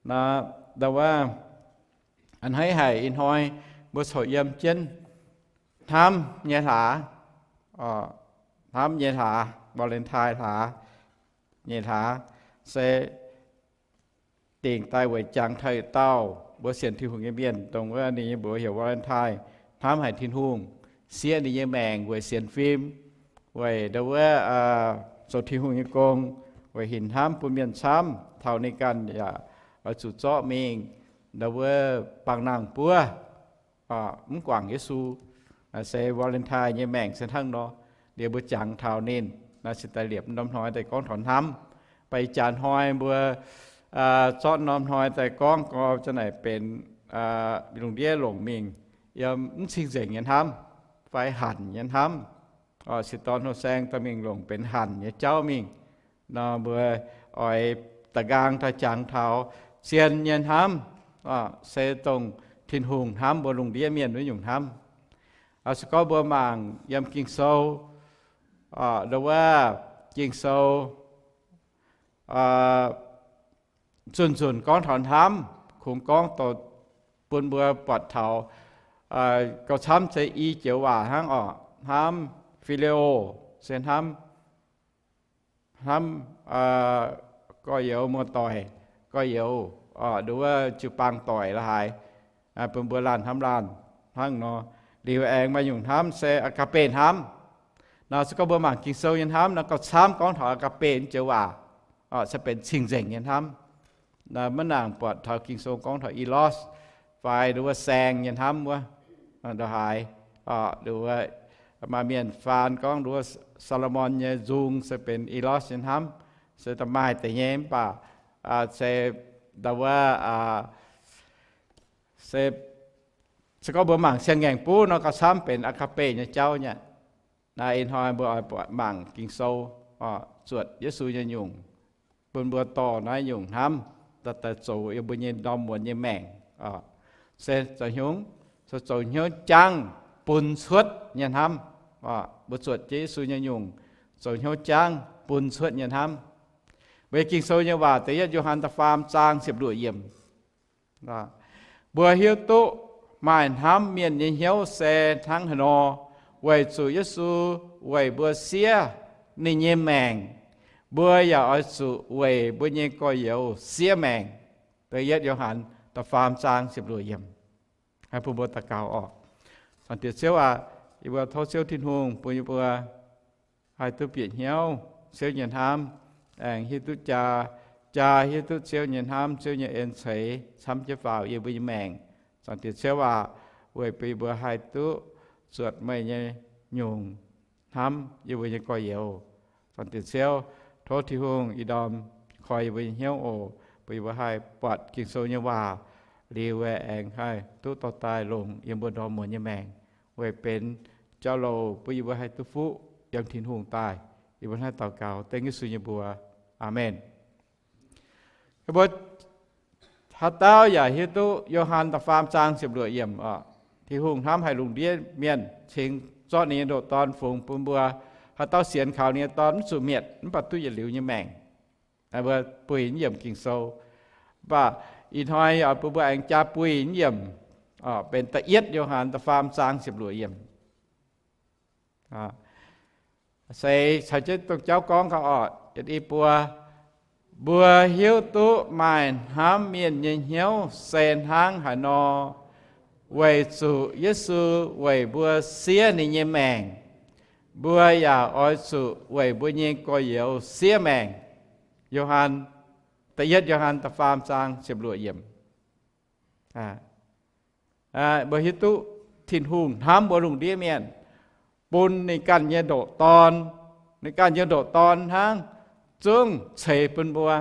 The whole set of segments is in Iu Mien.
Nor, ndau wuov, a'hneiv haic ih hnoi mbuo corc yiem jienv hnamv nyei hlaax, hnamv nyei hlaax, Valentine hlaax, nyei hlaax, se dingc daaih weic jangx taux dauh mbuo sienx Tin-Hungh nyei mienh, dongh wuov ninh nyei mbuox heuc Valentine, hnamv haic Tin-Hungh, siev ninh nyei maengc weic sienx fim, weic ndau wuov zoux Tin-Hungh nyei gong, weic hinc hnamv bun mienh camv, taux ninh ganh yaac oix zuqc zorqv mingh ndau wuov bangc nangh buov, mv guangc Yesu. Se Valentine nyei maengc se hnangv nor. Liuz mbuo jangx taux ninh, naaiv se daaih liepc norm hnoi daaih gorngv taux hnamv. Baac ih jaax hnoi mbuo zorqv norm hnoi daaih gorngv, gorngv za'naaic benx lungh ndiev longc mingh yiem mv cing-nzengc nyei hnamv fai hanc nyei hnamv. Se dorn hlo saeng dorh mingh longc benx hanc nyei jauv mingh. Nor mbuo oix da'nqaang daaih jangx taux zien nyei hnamv, se dongh Tin-Hungh hnamv mbuo lungh ndiev mienh wuov nyungc hnamv. Se gorngv mbuo mangc yiem Ging-Sou, ndau wuov Ging-Sou nzunc-nzunc gorngv taux hnamv, kungx gorngv doqc bun mbuo buatc taux gauh camv se i joux waac hnangv oc. Hnamv phileo se hnamv, hnamv gorx-youz muoz-doic, gorx-youz, ndau wuov jiu-baang doic la'haaix, bun mbuo laanh hnamv laanh hnangv nor. Liuz aengx maaih nyungc hnamv se agape hnamv. Nor se gorngv mbuo mangc Ging-Sou nyei hnamv nor gauh camv gorngv taux agape joux waac, se benx cing-nzengc nyei hnamv. Maiv nangc buatc taux Ging-Sou gorngv taux eros fai ndau wuov saeng nyei hnamv wuov, ndau haaix, ndau wuov maaih mienh faan gorngv ndau wuov Saa^lo^morn nyei nzung se benx eros nyei hnamv, se da'maaih deix nyei mv baac se ndau wuov se, se gorngv mbuo mangc siang-ngaengc buv nor gauh camv benx agape nyei jauv nyei. Naaiv ih hnoi mbuo oix mangc Ging-Sou, zuotc Yesu nyei nyungc, bun mbuo dorh naaiv nyungc hnamv daaih zoux yiem mbuo nyei ndorm muonz nyei maengc. Se zoux hnyouv, zoux hnyouv jangv bun cuotv nyei hnamv. Mbuo zuotc jienv Yesu nyei nyungc, zoux hnyouv jangv bun cuotv nyei hnamv. Mbuo nyei Ging-Sou nyei waac da'yietv Yo^han da'faam zaang ziepc luoqc yiemc. Mbuo hiuv duqv maaih hnamv mienh nyei hnyouv se hnangv haaix nor, weic zuqc Yesu weic mbuo siev ninh nyei maengc, mbuo yaac oix zuqc weic mbuo nyei gorx-youz siev maengc. Da'yietv Yo^han da'faam zaang ziepc luoqc yiemc. Haih bun mbuo daux gaux oc. Zaangc Diex Ziouv aac, yie mbuo tov Ziouv Tin-Hungh bun yie mbuo haih duqv bieqc hnyouv Ziouv nyei hnamv, aengx hiuv duqv jaa, jaa hiuv duqv Ziouv nyei hnamv, Ziouv nyei en ceix camv jienv faaux yie mbuo nyei maengc. Zaangc Diex Ziouv aac, weic bun yie mbuo haih duqv zuotc meih nyei nyungc hnamv yie mbuo nyei gorx-youz. Zaangc Diex Ziouv, tov Tin-Hungh ih ndorm koi yie mbuo nyei hnyouv oc, bun yie mbuo haih buatc Ging-Sou nyei waac liuz aengx haih duqv dorh daaih longc yiem mbuo ndorm muonz nyei maengc, weic benx jauv-louc bun yie mbuo haih duqv fuqv yiem Tin-Hungh daaih. Yie mbuo hnangv daux gaux dengv Yesu nyei mbuox. Aamen. Mbuo haaix dauh yaac hiuv duqv Yo^han da'faam zaang ziepc luoqc yiemc oc. Tin-Hungh hnamv haic lungh ndiev mienh cingx zorqv ninh nyei ndoqc Dorn fungx bun mbuo. Haaix dauh sienx kaux ninh nyei Dorn mv zuqc mietc mv baac duqv yietc liuz nyei maengc. Mbuo buih naaiv yiemc Ging-Sou. Mv baac ih hnoi yaac bun mbuo aengx jaa buih naaiv yiemc, benx da'yietv Yo^han da'faam zaang ziepc luoqc yiemc. Se caux jienv dongh jauv gorngv gau oc. Yietc i buo, mbuo hiuv duqv maaih hnamv mienh nyei hnyouv se hnangv haaix nor, weic zuqc Yesu weic mbuo siev ninh nyei maengc, mbuo yaac oix zuqc weic mbuo nyei gorx-youz siev maengc. Yo^han, da'yietv Yo^han da'faam zaang ziepc luoqc yiemc. Mbuo hiuv duqv Tin-Hungh hnamv mbuo lungh ndiev mienh, bun ninh ganh nyei ndoqc Dorn. Ninh ganh nyei ndoqc Dorn hnangv zungv ceix bun mbuo.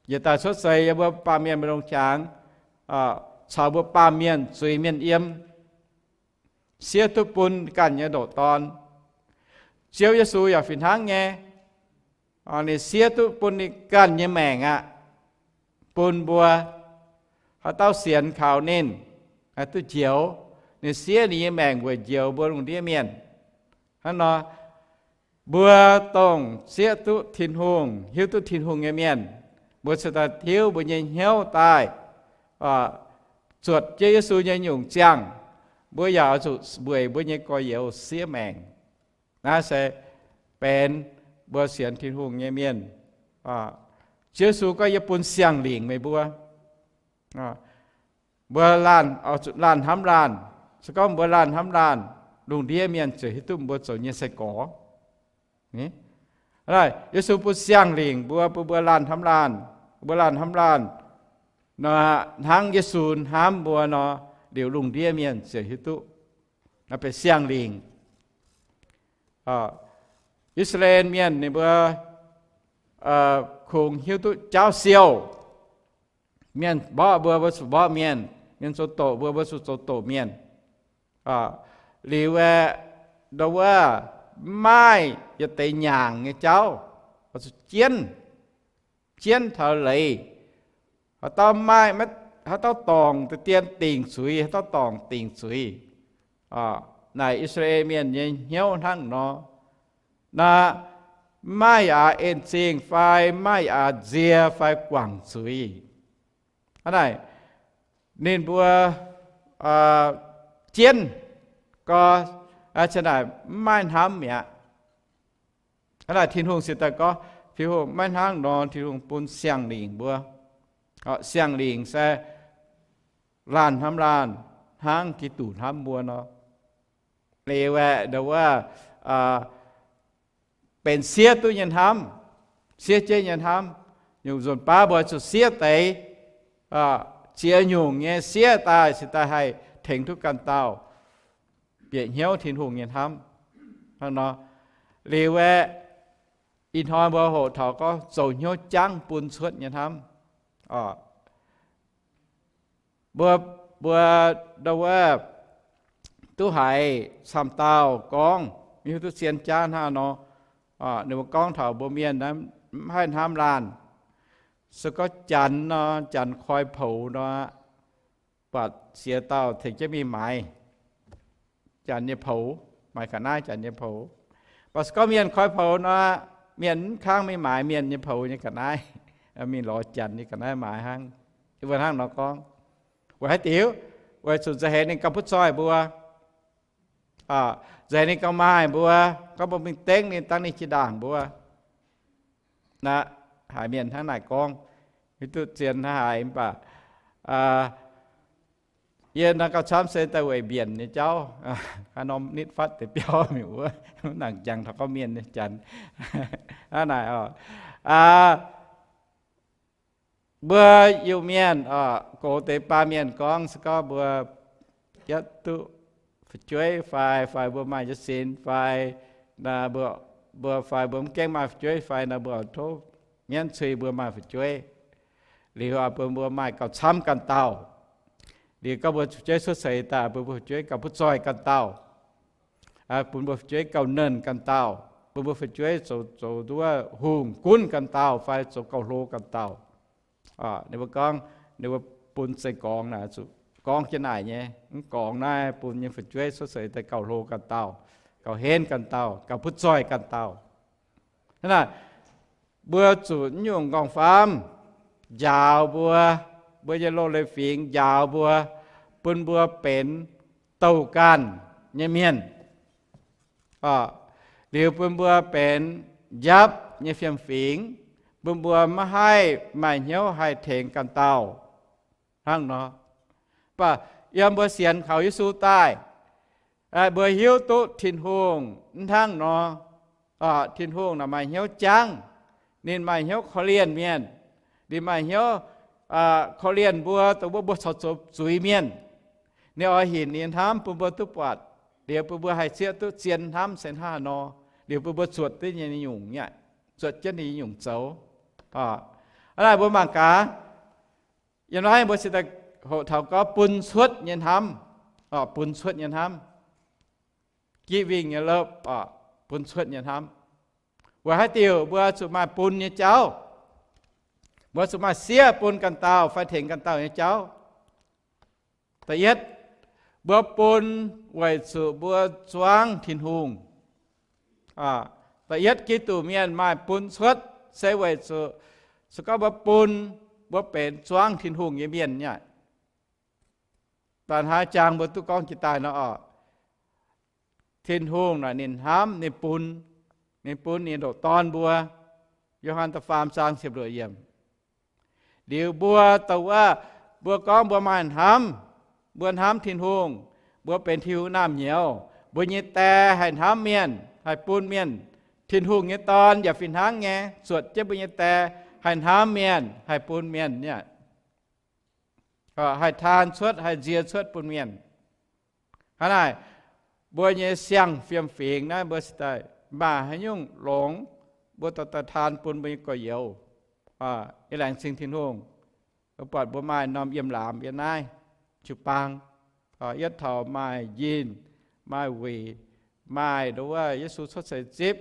Yietc daaih cuotv seix yiem mbuo baamh mienh mbu'ndongx qangx, caux mbuo baamh mienh zuiz mienh yiem, siev duqv bun ganh nyei ndoqc Dorn. Ziouv Yesu yaac fih hnangv nyei. Ninh siev duqv bun ninh ganh nyei maengc aqv, bun mbuo. Haaix dauh sienx kaux ninh, haih duqv njoux. Ninh siev ninh nyei maengc weic njoux mbuo lungh ndiev mienh. Hnangv nor, mbuo dongh zieqv duqv Tin-Hungh, hiuv duqv Tin-Hungh nyei mienh, Mbuo cingx daaih tiuv mbuo nyei hnyouv daaih, zuotc jienv Yesu nyei nyungc ziangh, mbuo yaac oix zuqc weic mbuo nyei gorx-youz siev maengc. Naaiv se benx mbuo sienx Tin-Hungh nyei mienh. Ziouv Yesu gorngv, yie bun siang-lingc meih mbuo. Mbuo laanh, laanh hnamv laanh. Se gorngv mbuo laanh hnamv laanh, lungh ndiev mienh ziouc hiuv duqv mbuo zoux nyei sai-gorx. Yesu bun siang-lingc mbuo, bun mbuo laanh hnamv laanh. Mbuo laanh hnamv laanh nor, hnangv Yesu hnamv mbuo nor, liuz lungh ndiev mienh ziouc hiuv duqv. Naaiv benx siang-lingc. I^saa^laa^en Mienh ninh mbuo kungx hiuv duqv jaauv siou. Mienh mborqv mbuo, mbuo zuqc mborqv mienh. Mienh zoux doqc mbuo, mbuo zuqc zoux doqc mienh. Liuz aeqv, ndau wuov, mv maaih yietc deix nyaangc nyei jauv, oix zuqc jienv, jienv taux leiz. Haaix dauh maaih, haaix dauh dorngc deix dien dingc zuiz, haaix dauh dorngc dingc zuiz. Naaic I^saa^laa^en Mienh nyei hnyouv hnangv nor. Naaiv, mv maaih yaac en zingh fai mv maaih yaac nzie fai guangc zuiz. Hnangv naaic, ninh mbuo jienv gorx, aa, naaic mv maaih hnamv mi'aqv. Hnangv naaic Tin-Hungh cingx daaih gorngv, Tin-Hungh maiv hnangv nor, Tin-Hungh bun siang-lingc mbuo. Siang-lingc se laanh hnamv laanh hnangv Giduc hnamv mbuo nor. Liuz aeqv, ndau wuov, benx siev duqv nyei hnamv, siev jienv nyei hnamv. Nyungc nzunc baav mbuo zuqc siev deix, ziex nyungc nyei siev daaih cingx daaih haih tengx duqv ganh dauh bieqc hnyouv Tin-Hungh nyei hnamv. Hnangv nor, liuz aeqv, ih hnoi mbuo hoqc taux gorngv zoux hnyouv jangv bun cuotv nyei hnamv. Mbuo, mbuo, ndau wuov, duqv haiz camv dauh gorngv, mv hiuv duqv zien jaav hnangv nor, ninh mbuo gorngv taux mbuo mienh mv haih hnamv laanh. Se gorngv Janx nor, Janx koi poux nor, buatc ziex dauh tengx jienv mingh maaiz Janx nyei poux, maaiz ga'naaiv Janx nyei poux. Mv baac se gorngv mienh koi poux nor, mienh mv kangv mingh maaiz mienh nyei poux nyei ga'naaiv, mingh lorz Janx nyei ga'naaiv maaiz hnangv. Mbuo hnangv nor gorngv, weic haaix diuc? Weic zuqc nza'heix ninh gauh butv zoih mbuo, nza'heix ninh gauh maaih mbuo, gorngv mbuo mingh dengv ninh, dangv ninh jiex ndaangc mbuo. Naaiv, haiz mienh hnangv naaic gorngv, hiuv duqv zien hnangv haaix mv baac yie naaiv gauh camv se daaih weic mbienc nyei jauv, haaix norm nitv fatv deix biauv mingh wuov, mv nangc jangx taux gorngv mienh nyei Janx. Hnangv naaic oc. Mbuo Iu-Mienh oc, gox deix baamh mienh gorngv se gorngv mbuo yietv duqv fu'jueiv fai, fai mbuo maaih jiez sin fai, mbuo, mbuo fai mbuo mv gaengh maaih fu'jueiv fai nor, mbuo tov mienv cui mbuo maaih fu'jueiv. Liuz bun mbuo maaih gauh camv ganh dauh. Liuz gorngv mbuo fu'jueiv cuotv seix daaih, bun mbuo fu'jueiv gauh butv zoih ganh dauh. Bun mbuo fu'jueiv gauh nernh ganh dauh, bun mbuo fu'jueiv zoux, zoux nduov hungh gunv ganh dauh fai zoux gauh hlo ganh dauh. Ninh mbuo gorngv, ninh mbuo bun zeiv gorngv naaic, zuqc gorngv jienv naaic nyei. Mv gorngv naaiv bun nyei fu'jueiv cuotv seix daaih gauh hlo ganh dauh, gauh henv ganh dauh, gauh butv zoih ganh dauh. Hnangv naaic, mbuo zuqc nyungc nqorngv-famv njaaux mbuo, mbuo nyei loz-leiz fingx njaaux mbuo, bun mbuo benx douh ganh nyei mienh. Liuz bun mbuo benx njapv nyei fiem-fingx, bun mbuo maiv haih maaih hnyouv haih tengx ganh dauh. Hnangv nor, mv baac yiem mbuo sienx kaux Yesu daaih, mbuo hiuv duqv Tin-Hungh mv hnangv nor. Tin-Hungh naaic maaih hnyouv jangv. Ninh maaih hnyouv korv-lienh mienh. Ninh maaih hnyouv korv-lienh mbuo, dongh mbuo, mbuo corc zoux zuiz mienh. Ninh oix hinc ninh hnamv bun mbuo duqv buatc, liuz bun mbuo haih zieqv duqv zien hnamv se hnangv haaix nor, liuz bun mbuo zuotc duqv nyei nyungc, zuotc jienv ninh nyei nyungc zoux. Hnangv naaic mbuo mangc gaax, yiem naaiv mbuo cingx daaih hoqc taux gorngv bun cuotv nyei hnamv, bun cuotv nyei hnamv, giving nyei love, bun cuotv nyei hnamv. Weic haaix diuc mbuo zuqc maaih bun nyei jauv? Mbuo zuqc maaih siev bun ganh dauh fai tengx ganh dauh nyei jauv. Da'yietv, mbuo bun weic zuqc mbuo zuangv Tin-Hungh. Da'yietv Giduc mienh maaih bun cuotv se weic zuqc Se gorngv mbuo bun, mbuo benx zuangv Tin-Hungh nyei mienh nyei aqv. Daaih hnangv jangx mbuo duqv gorngv jiex daaih nor oc, Tin-Hungh naaic ninh hnamv, ninh bun, ninh bun ninh ndoqc Dorn mbuo. Yo^han da'faam zaang ziepc luoqc yiemc. Liuz mbuo douc wuov, mbuo gorngv mbuo maaih hnamv, mbuo hnamv Tin-Hungh, mbuo benx Tin-Hungh naamh nyouz, mbuo nyei die haih hnamv mienh, haih bun mienh. Tin-Hungh nyei Dorn yaac fih hnangv nyei, zuotc jienv mbuo nyei die haih hnamv mienh, haih bun mienh nyei aqv. Haih taan cuotv, haih nzie cuotv bun mienh. Hnangv naaic, mbuo nyei siang-fiem fingx naaiv mbuo daaih maaih haaix nyungc longx, mbuo dorh daaih taan bun mbuo nyei gorx-youz. Yie laengz zingh Tin-Hungh, buatc mbuo maaih norm yiem laamz yiem naaiv jiu-baang, yietv taux maaih njinh, maaih wuic, maaih ndo wuov Yesu cuotv seix zipv,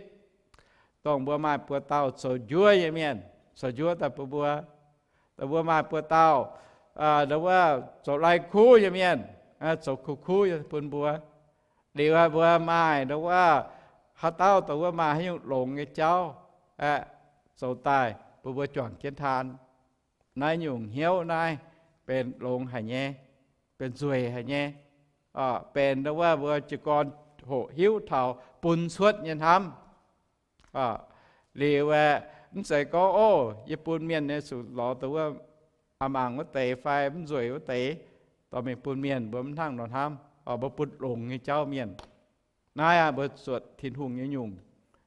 dongh mbuo maaih buo dauh zoux njuov nyei mienh, zoux njuov daaih bun mbuo. Dongh mbuo maaih buo dauh ndo wuov zoux lai-kuv nyei mienh, zoux kuv-kuv bun mbuo. Liuz mbuo maaih ndo wuov haaix dauh dongh wuov maaih haaix nyungc longx nyei jauv aeqv, zoux daaih bun mbuo juangc jienv taan. Naaiv nyungc hnyouv naaiv benx longx haic nyei, benx nzueic haic nyei, benx ndo wuov mbuo jiez gorn hoqc hiuv taux bun cuotv nyei hnamv. Liuz aeqv, mv zeiz gorngv, ov, yie bun mienh nyei zuqc lorz dongh wuov a'mangc wuov deix fai mv nzueic wuov deix dorh mingh bun mienh, mbuo mv hnangv nor hnamv. Mbuo bun longx nyei jauv mienh. Naaiv aqv, mbuo zuotc Tin-Hungh nyei nyungc,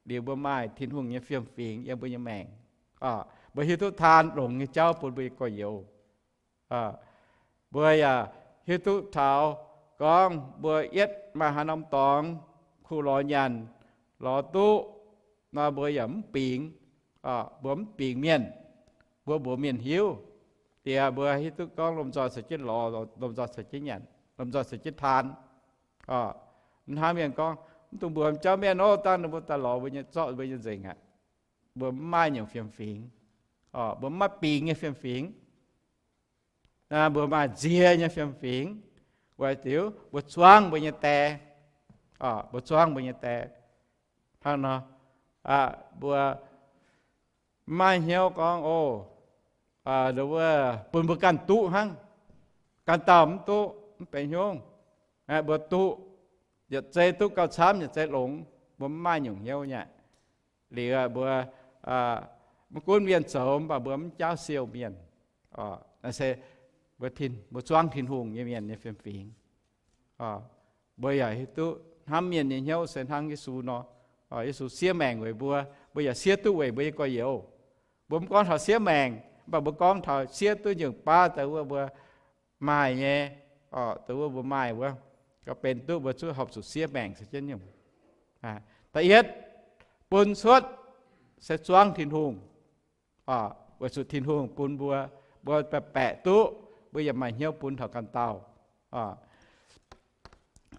liuz mbuo maaih Tin-Hungh nyei fiem-fingx yiem mbuo nyei maengc. Mbuo hiuv duqv taan longx nyei jauv bun mbuo nyei gorx-youz. Mbuo yaac hiuv duqv taux gorngv mbuo yietv maaih haaix norm dorngx kuh lorz nyanc, lorz duqv nor, mbuo yaac mv bingx, mbuo mv bingx mienh, mbuo mbuox mienh hiuv. Diex mbuo hiuv duqv gorngv lomh nzoih caux jienv lorz, lomh nzoih caux jienv nyanc, lomh nzoih caux jienv taan. Mv hnangv mienh gorngv, mv dungx mbuox jauv mienh ov, dangh ninh mbuo daaih lorz mbuo nyei, zorqv mbuo nyei nzengc aqv. Mbuo mv maaih nyungc fiem-fingx. Mbuo mv maaih bingx nyei fiem-fingx. Mbuo maaih nziex nyei fiem-fingx, weic diuc mbuo zuangv mbuo nyei die. Mbuo zuangv mbuo nyei die. Hnangv nor, mbuo mv maaih hnyouv gorngv, ov, wuov bun mbuo ganh duqv hnangv, ganh dauh mv duqv, mv benx hnyouv. Mbuo duqv, yietc zei duqv gauh camv, yietc zei longx, mbuo mv maaih nyungc hnyouv nyei. Liuz mbuo mv gunv mienh zoux, mv baac mbuo mv jaauv siou mienh. Naaiv se mbuo zuangv Tin-Hungh nyei mienh nyei fiem-fingx. Mbuo yaac hiuv duqv hnamv mienh nyei hnyouv se hnangv Yesu nor. Yesu siev maengc weic mbuo, mbuo yaac siev duqv weic mbuo nyei gorx-youz. Mbuo mv gorngv taux siev maengc, mv baac mbuo gorngv taux siev duqv nyungc baav deix wuov mbuo maaih nyei, deix wuov mbuo maaih wuov, gauh benx duqv mbuo zuqc horpc zuqc siev maengc se jienv nyungc. Da'yietv, bun cuotv se zuangv Tin-Hungh, weic zuqc Tin-Hungh bun mbuo, mbuo baeqc baeqc duqv, mbuo yaac maaih hnyouv bun taux ganh dauh.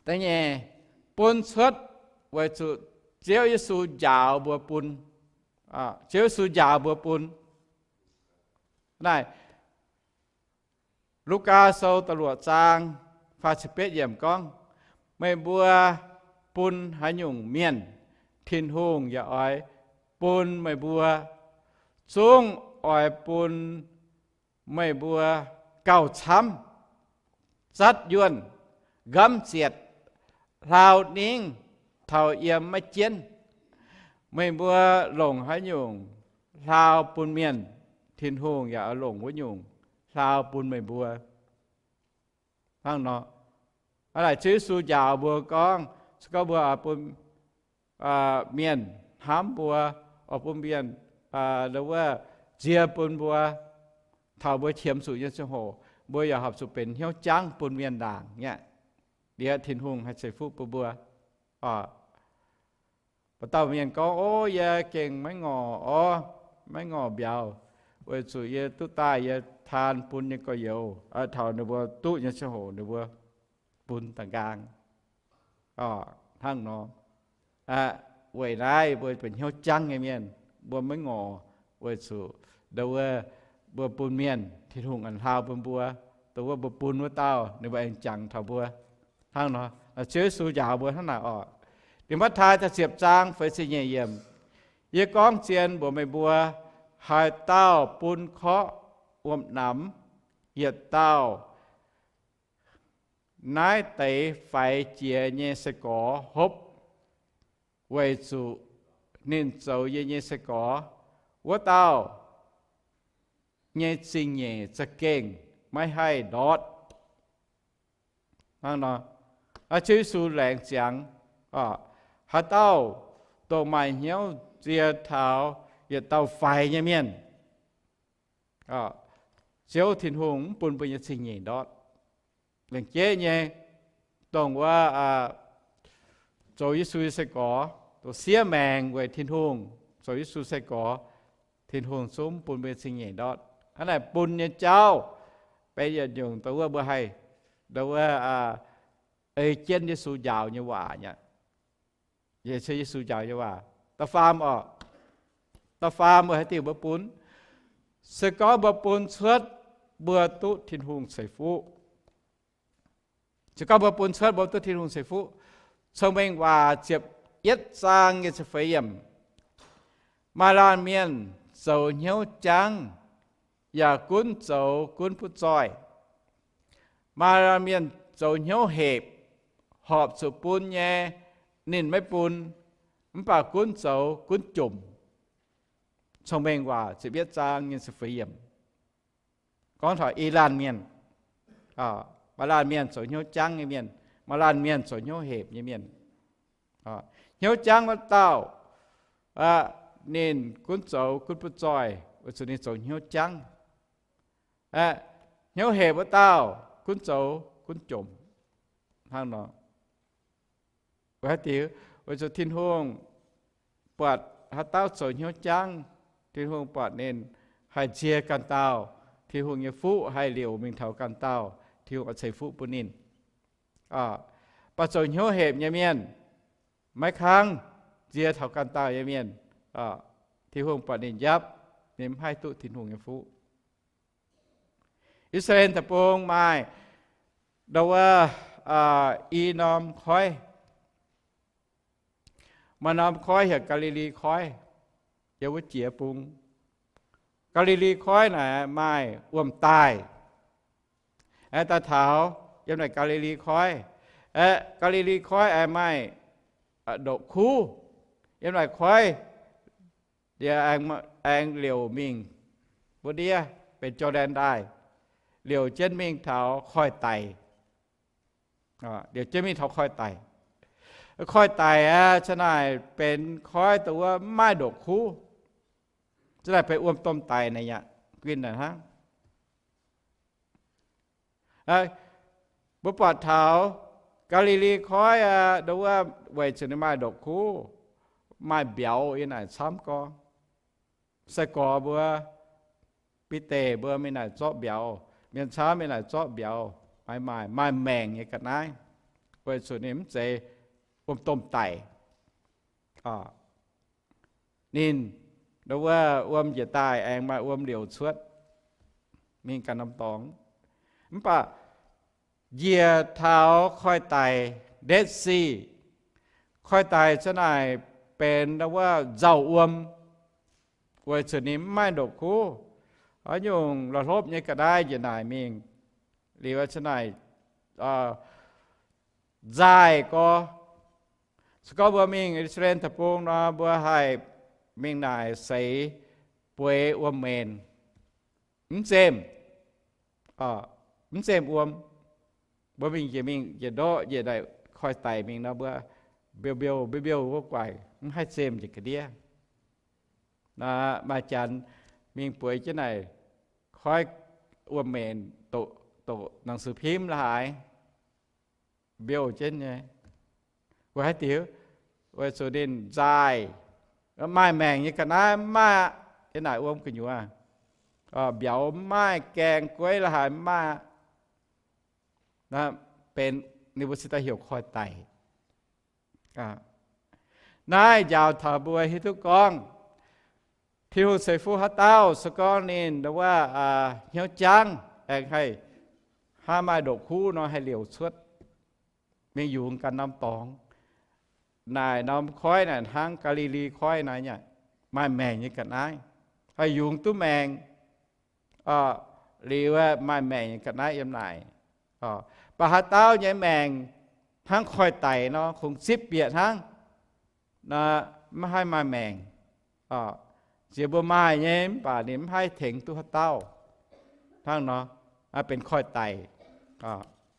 Da'nyeic, bun cuotv weic zuqc Ziouv Yesu njaaux mbuo bun. Ziouv Yesu njaaux mbuo bun. Naaiv, Lugaa Sou da'luoqc zaang faah ziepc betv yiemc gorngv, meih mbuo bun haaix nyungc mienh, Tin-Hungh yaac oix bun meih mbuo. Zungv oix bun meih mbuo gauh camv, zatv yuonh, nqamv zietc, hlaau ningv, taux yiem maiv jienv. Meih mbuo longc haaix nyungc hlaau bun mienh, Tin-Hungh yaac oix longc wuov nyungc hlaau bun meih mbuo. Hnangv nor, hnangv naaic Ziouv Yesu njaaux mbuo gorngv, se gorngv mbuo oix bun mienh hnamv mbuo, oix bun mienh wuov nzie bun mbuo, taux mbuo qiemx zuqc nyei ziangh hoc, mbuo yaac horpc zuqc benx hnyouv jangv bun mienh ndaangc nyei aqv. Liuz Tin-Hungh haih ceix fuqv bun mbuo. Baac dauh mienh gorngv, ov, yie gengh maiv ngorc orv, maiv ngorc mbiauz, weic zuqc yie duqv daaih yie taan bun nyei gorx-youz, taux ninh mbuo duqv nyei ziangh hoc ninh mbuo bun da'nqaang. Hnangv nor, weic naaiv mbuo benx hnyouv jangv nyei mienh, mbuo maiv ngorc, weic zuqc ndo wuov mbuo bun mienh, Tin-Hungh a'hneiv bun mbuo, ndo wuov mbuo bun wuov dauh ninh mbuo aengx jangx taux mbuo. Hnangv nor, Ziouv Yesu njaaux mbuo hnangv naaic oc. Ninh Matv^taai da'ziepc zaang feix ziepc nyeic yiemc, yie gorngv zien mbuox meih mbuo, Haaix dauh bun korqv wuom-namx yietc dauh naaiv deix faix jiex nyei sai-gorx hopv, weic zuqc ninh zoux yie nyei sai-gorx, wuov dauh nyei zingh nyeic za'gengh maiv haih ndortv. Hnangv nor, Ziouv Yesu laengz ziangx, haaix dauh dongh maaih hnyouv nzie taux yietc dauh faix nyei mienh, Ziouv Tin-Hungh mv bun mbuo nyei zingh nyeic ndortv. Laengz jeiv nyei, dongh wuov zoux Yesu nyei sai-gorx, dongh siev maengc weic Tin-Hungh zoux Yesu sai-gorx, Tin-Hungh zungv mv bun mbuo nyei zingh nyeic ndortv. Hnangv naaic bun nyei jauv benx yietc nyungc dongh wuov mbuo haih, dongh wuov ei jienv Yesu njaaux nyei waac nyei. Yesu njaaux nyei waac. Da'faam oc, da'faam mbuo haaix diuc mbuo bun? Se gorngv mbuo bun cuotv, mbuo duqv Tin-Hungh ceix fuqv. Se gorngv mbuo bun cuotv, mbuo duqv Tin-Hungh ceix fuqv. Cong-Mengh Waac ziepc yietv zaang nyei ziepc feix yiemc, maaih laanh mienh zoux hnyouv jangv, yaac gunv zoux gunv butv zoih. Maaih laanh mienh zoux hnyouv hepc, horpc zuqc bun nyei, ninh maiv bun, mv baac gunv zoux gunv jomc. Cong-Mengh Waac ziepc yietv zaang nyei ziepc feix yiemc gorngv taux i laanh mienh. Maaih laanh mienh zoux hnyouv jangv nyei mienh, maaih laanh mienh zoux hnyouv hepc nyei mienh. Hnyouv jangv wuov dauh, ninh gunv zoux gunv butv zoih, weic zuqc ninh zoux hnyouv jangv. Hnyouv hepc wuov dauh gunv zoux gunv jomc. Hnangv nor, weic haaix diuc? Weic zuqc Tin-Hungh buatc haaix dauh zoux hnyouv jangv, Tin-Hungh buatc ninh haih nzie ganh dauh, Tin-Hungh nyei fuqv haih liouc mingh taux ganh dauh, Tin-Hungh oix ceix fuqv bun ninh. Mv baac zoux hnyouv hepc nyei mienh, maiv kangv nzie taux ganh dauh nyei mienh, Tin-Hungh buatc ninh njapv, ninh mv haih duqv Tin-Hungh nyei fuqv. I^saa^laa^en Deic-Bung maaih ndau wuov i norm koiv. Maaih norm koiv heuc Gaa^li^li Koiv, yiem wuov jiex bung. Gaa^li^li Koiv naaic maaih wuom-daaih. Aengx daaih taux yiem naaic Gaa^li^li Koiv. Aeqv, Gaa^li^li Koiv aengx maaih ndoqc kuv. Yiem naaic koiv aengx liouc mingh wuov ndiev benx Jor^ndaen Ndaaih, liouc jienv mingh taux koiv-daic. Liouc jienv mingh taux koiv-daic. Koiv-daic aeqv, hnangv naaic benx koiv dongh wuov mv maaih ndoqc kuv. Hnangv naaic benx wuom-domh daic naaic aqv, guinh naaic hnangv. Mbuo buatc taux Gaa^li^li Koiv aqv, ndau wuov weic zuqc ninh maaih ndoqc kuv, maaih mbiauz yiem naaic camv gorngv. Sai-gorx mbuo, Bide mbuo mingh naaic zorqv mbiauz, mienh camv mingh naaic zorqv mbiauz, maaih, maaih, maaih maengc nyei ga'naaiv, weic zuqc ninh mv zeiz wuom-domh daic. Ninh ndau wuov wuom njiec daaih aengx maaih wuom liouc cuotv mingh ganh norm dorngx. Mv baac njiec taux koiv-daic, Dead Sea, koiv-daic hnangv naaic benx ndau wuov nzauh wuom, weic zuqc ninh mv maaih ndoqc kuv. Haaix nyungc la'hlopv nyei ga'naaiv njiec naaic mingh, liuz hnangv naaic nzaaih gorx. Se gorngv mbuo mingh I^saa^laa^en Deic-Bung nor, mbuo haih mingh naaic seix bueix wuom-menc, mv zemh, mv zemh wuom. Mbuo mingh njiec, mingh njiec ndortv njiec naaic koiv-daic mingh nor, mbuo mbiouh mbiouh mbiouh mbiouh wuov guaaic mv haih zemh njiec ga'ndiev. Maaih janx mingh bueix jienv naaic koiv wuom-menc doqc หนังสือพิมพ์ la'haaix, mbiouh jienv nyei. Weic haaix diuc? Weic zuqc ninh nzaaih, maaih maengc nyei ga'naaiv mv maaih aqv. Yiem naaic wuom gu'nyuoz, mbiauz mv maaih, gaeng gueiv la'haaix mv maaih aqv. Benx ninh mbuo cingx daaih heuc koiv-daic. Naaiv njaaux taux mbuo hiuv duqv gorngv Tin-Hungh ceix fuqv haaix dauh, se gorngv ninh ndau wuov hnyouv jangv, aengx haih hnangv maaih ndoqc kuv nor haih liouc cuotv mingh yungz ganh norm dorngx. Naaic norm koiv naaic hnangv Gaa^li^li Koiv naaiv nyei, maaih maengc nyei ga'naaiv. haih yungz duqv maengc, liuz maaih maengc ga'naaiv yiem naaic. Mv baac haaix dauh nyei maengc hnangv koiv-daic nor, kungx zipv bieqc hnangv, maiv haih maaih maengc. Ziex mbuo maaih nyei, mv baac ninh mv haih tengx duqv haaix dauh. Hnangv nor, benx koiv-daic.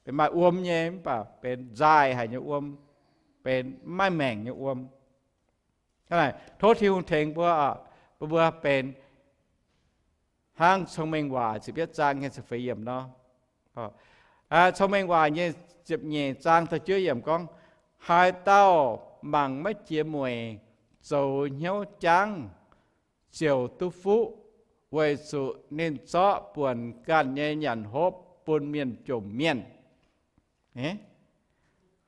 Benx maaih wuom nyei, mv baac benx nzaaih haic nyei wuom, benx mv maaih maengc nyei wuom. Tov Tin-Hungh tengx mbuo, mbuo benx hnangv Cong-Mengh Waac ziepc yietv zaang nyei ziepc feix yiemc nor. Cong-Mengh Waac nyei ziepc nyeic zaang da'juov yiemc gorngv, haaix dauh mangc maiv jiex mueic, zoux hnyouv jangv, ziouc duqv fuqv, weic zuqc ninh zorqv buonc ganh nyei nyanc hopv bun mienh jomc mienh.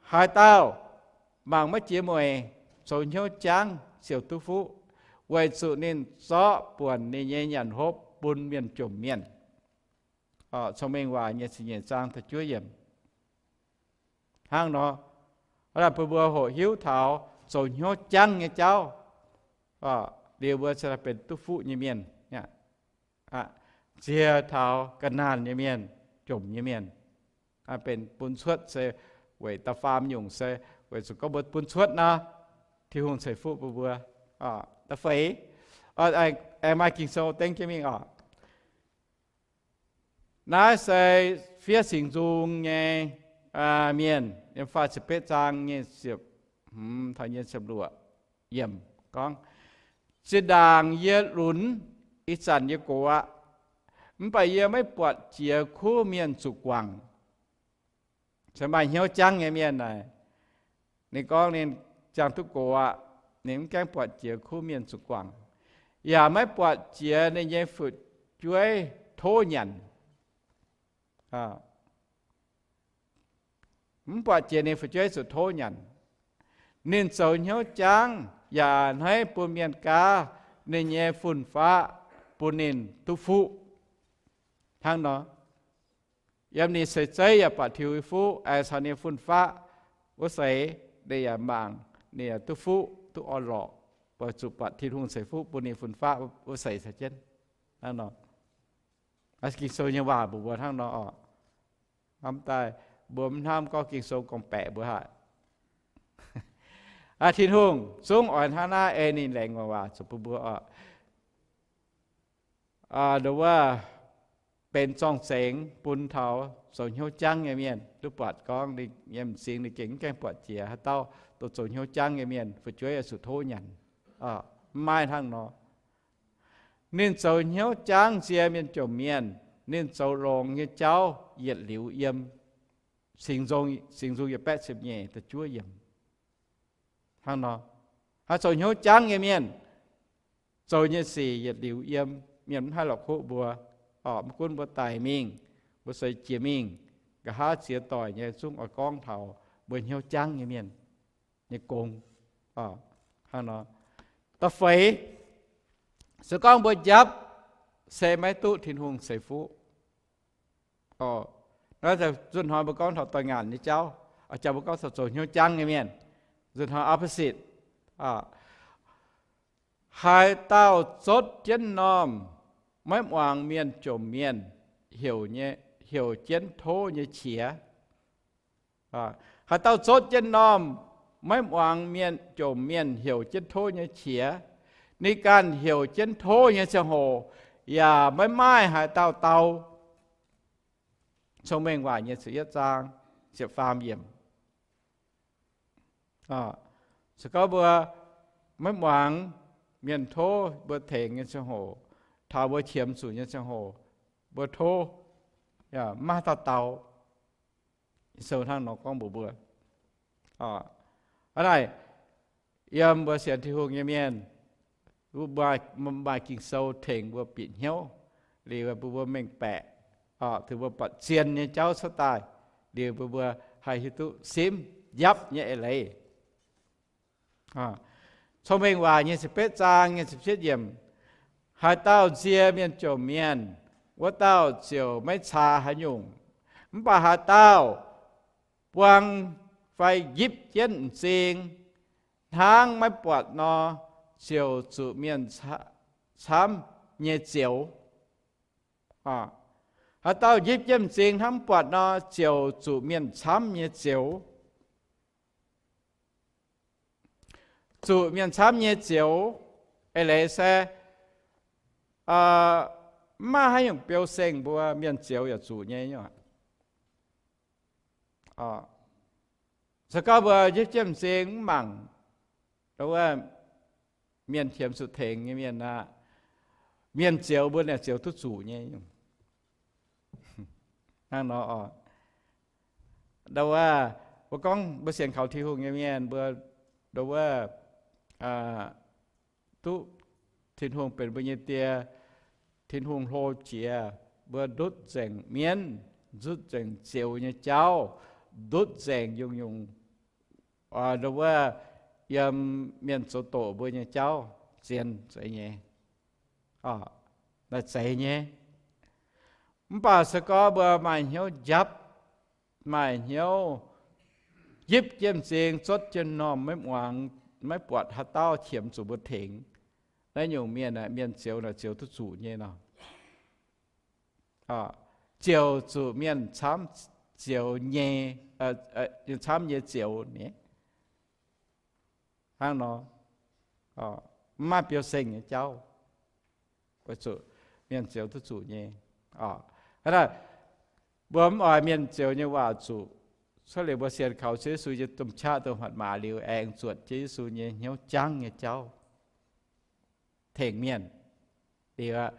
Haaix dauh mangc maiv jiex mueic, zoux hnyouv jangv, ziouc duqv fuqv, weic zuqc ninh zorqv buonc ninh nyei nyanc hopv bun mienh jomc mienh. Cong-Mengh Waac nyei ziepc nyeic zaang da'juov yiemc. Hnangv nor, bun mbuo hoqc hiuv taux zoux hnyouv jangv nyei jauv, liuz mbuo benx duqv fuqv nyei mienh. Nziex taux ga'naanh nyei mienh, jomc nyei mienh, benx bun cuotv se weic da'faam nyungc se weic zuqc gorngv mbuo bun cuotv nor, Tin-Hungh ceix fuqv bun mbuo. Da'feix, aengx maaih Ging-Sou dengv jienv mingh oc. Naaiv se fiev Singx Nzung nyei mienh, yiem faah ziepc betv zaang nyei ziepc, taux nyei ziepc luoqc yiemc gorngv, zinh ndaangc yie lunx, ih zanc yie gox aqv, mv baac yie maiv buatc jiex kuv mienh zuqc guangc. Se maaih hnyouv jangv nyei mienh naaic, ninh gorngv ninh ziangh duqv gox aqv, ninh mv gaengh buatc jiex kuv mienh zuqc guangc, yaac maiv buatc jiex ninh nyei fu'jueiv tov nyanc. Mv buatc jiex ninh fu'jueiv zuqc tov nyanc. Ninh zoux hnyouv jangv yaac hneiv bun mienh gaav ninh nyei fun-faqv bun ninh duqv fuqv. Hnangv nor, yiem ninh seix zeiv yaac buatc tiux fuqv, aengx caux ninh fun-faqv wuov seix, ninh yaac mangc, ninh yaac duqv fuqv, duqv orn-lorqc, weic zuqc buatc Tin-Hungh ceix fuqv bun ninh fun-faqv wuov seix caux jienv. Hnangv nor, Ging-Sou nyei waac mbuox mbuo hnangv nor oc. Hnamv daaih mbuo mv hnamv gorngv Ging-Sou gorngv-baeqc mbuo haic. Aa, Tin-Hungh zungv oix hnangv naaiv ei ninh laengz waac zuqc bun mbuo oc. Nduov wuov, benx zorng-zengx bun taux zoux hnyouv jangv nyei mienh. Duqv buatc gorngv ninh nyei m'zing ninh gengh mv gaengh buatc jiex haaix dauh dongh zoux hnyouv jangv nyei mienh fu'jueiv oix zuqc tov nyanc. Mv maaih hnangv nor. Ninh zoux hnyouv jangv nzie mienh jomc mienh. Ninh zoux longx nyei jauv yietc liuz yiem. Singx Nzung yietc baeqv ziepc nyeic da'juov yiemc. Hnangv nor, haih zoux hnyouv jangv nyei mienh, zoux nyei sic yietc liuz yiem. Mienh mv haih la'kuqv mbuo. Orqc, mv gunv mbuo daic mingh, mbuo seix jiex mingh, nqa'haav ziex doic nyei zungv oix gorngv taux mbuo hnyouv jangv nyei mienh nyei gong. Hnangv nor, da'feix, se gorngv mbuo njapv se maiv duqv Tin-Hungh ceix fuqv. Naaiv nzunc hnoi mbuo gorngv taux doix-ngaanc nyei jauv, jangx mbuo gorngv taux zoux hnyouv jangv nyei mienh. Nzunc hnoi opposite. Haaix dauh zotv jienv normh, maiv muangx mienh jomc mienh heuc, heuc jienv tov nyei qiex. Haaix dauh zotv jienv normh, maiv muangx mienh jomc mienh heuc jienv tov nyei qiex, ninh ganh heuc jienv tov nyei ziangh hoc yaac maiv maaih haaix dauh dau. Cong-Mengh Waac nyei ziepc yietv zaang, ziepc faam yiemc. Se gorngv mbuo maiv muangx mienh tov mbuo tengx nyei ziangh hoc, taux mbuo qiemx zuqc nyei ziangh hoc, mbuo tov, maiv maaih dauh dau. Sou hnangv nor gorngv mbuox mbuo. Hnangv naaic, yiem mbuo sienx Tin-Hungh nyei mienh, maaih Ging-Sou tengx mbuo bieqc hnyouv, liuz mbuo mbuo mengh baeqc, tengx mbuo buatc zien nyei jauv cuotv daaih, liuz mbuo mbuo haih hiuv duqv simv njapv nyei eix leiz. Cong-Mengh Waac nyei ziepc betv zaang nyei ziepc cietv yiemc, haaix dauh nzie mienh jomc mienh, wuov dauh ziouc maiv caa haaix nyungc. Mv baac haaix dauh buang fai yipv jienv m'zing hnangv maiv buatc nor, ziouc zuqc mienh camv nyei zioux. Haaix dauh njipv jienv m'zing hnamv buatc nor, ziouc zuqc mienh camv nyei zioux. Zuqc mienh camv nyei zioux. Eix leiz se mv maaih haaix nyungc biou seng mbuo, mienh zioux yaac zuqc nyei. Se gorngv mbuo njipv jienv m'zing mv mangc, wuov, mienh qiemx zuqc tengx nyei mienh aqv, mienh zioux mbuo naaic zioux duqv zuqc nyei. Hnangv nor, wuov, mbuo gorngv mbuo sienx kaux Tin-Hungh nyei mienh mbuo, wuov, duqv Tin-Hungh benx mbuo nyei Die, Tin-Hungh hlo jiex, mbuo ndutv nzengc mienv, ndutv nzengc zioux nyei jauv, ndutv nzengc nyungc-nyungc, wuov, yiem mienh zoux doqc mbuo nyei jauv, zien zeiz nyei, naaiv zeiz nyei. Mv baac se gorngv mbuo maaih hnyouv njapv, maaih hnyouv njipv jienv m'zing, zuotv jienv m'normh, maiv muangx, maiv buatc haaix dauh qiemx zuqc mbuo tengx, naaiv nyungc mienh, mienh zioux naaic zioux duqv zuqc nyei nor. Ziouc zuqc mienh camv zioux nyei, camv nyei zioux nyei. Hnangv nor, mv maaih biou seng nyei jauv, weic zuqc mienh zioux duqv zuqc nyei. Hnangv naaic, mbuo mv oix mienh zioux nyei waac zuqc, cuotv liuz mbuo sienx kaux Ziouv Yesu nyei domh qaqv domh hatc maaz liuz, aengx zuotc Ziouv Yesu nyei hnyouv jangv nyei jauv tengx mienh. Liuz aqv,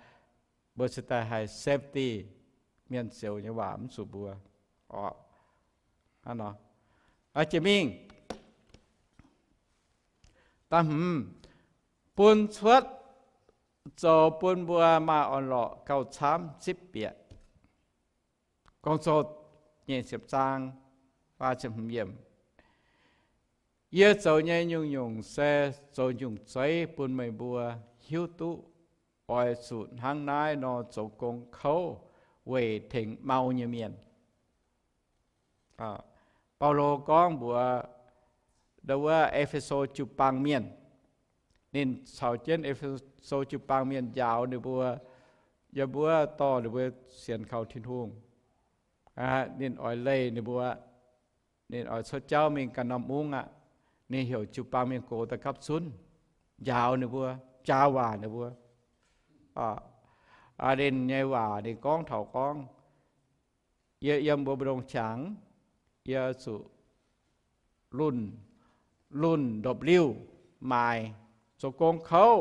mbuo cingx daaih haih safety, mienh zioux nyei waac mv zuqc mbuo. Hnangv nor, jiex mingh, da'hmz, bun cuotv zoux bun mbuo maaih orn-lorqc gauh camv zipv bieqc. Gong-Zoh nyeic ziepc zaang, faah ziepc hmz yiemc. Yie zoux nyei nyungc-nyungc se zoux nyungc zeiv bun meih mbuo hiuv duqv oix zuqc hnangv naaiv nor zoux gong kouv weic tengx mau nyei mienh. Baulo gorngv mbuox ndau wuov E^fe^so jiu-baang mienh, ninh caux jienv E^fe^so jiu-baang mienh njaaux ninh mbuo, yiem wuov dorh ninh mbuo sienx kaux Tin-Hungh. Ninh oix leih ninh mbuo, ninh oix cuotv jauv mingh ganh norm mungv aqv. Ninh heuc jiu-baang mienh gox daaih gapv zunv, njaaux ninh mbuo, jaa waac ninh mbuo. Ninh nyei waac ninh gorngv taux gorngv, yie yiem mbuo mbu'ndongx qangx, yie zuqc lunh, lunh ndopv-liuh maaiz, zoux gong kouv.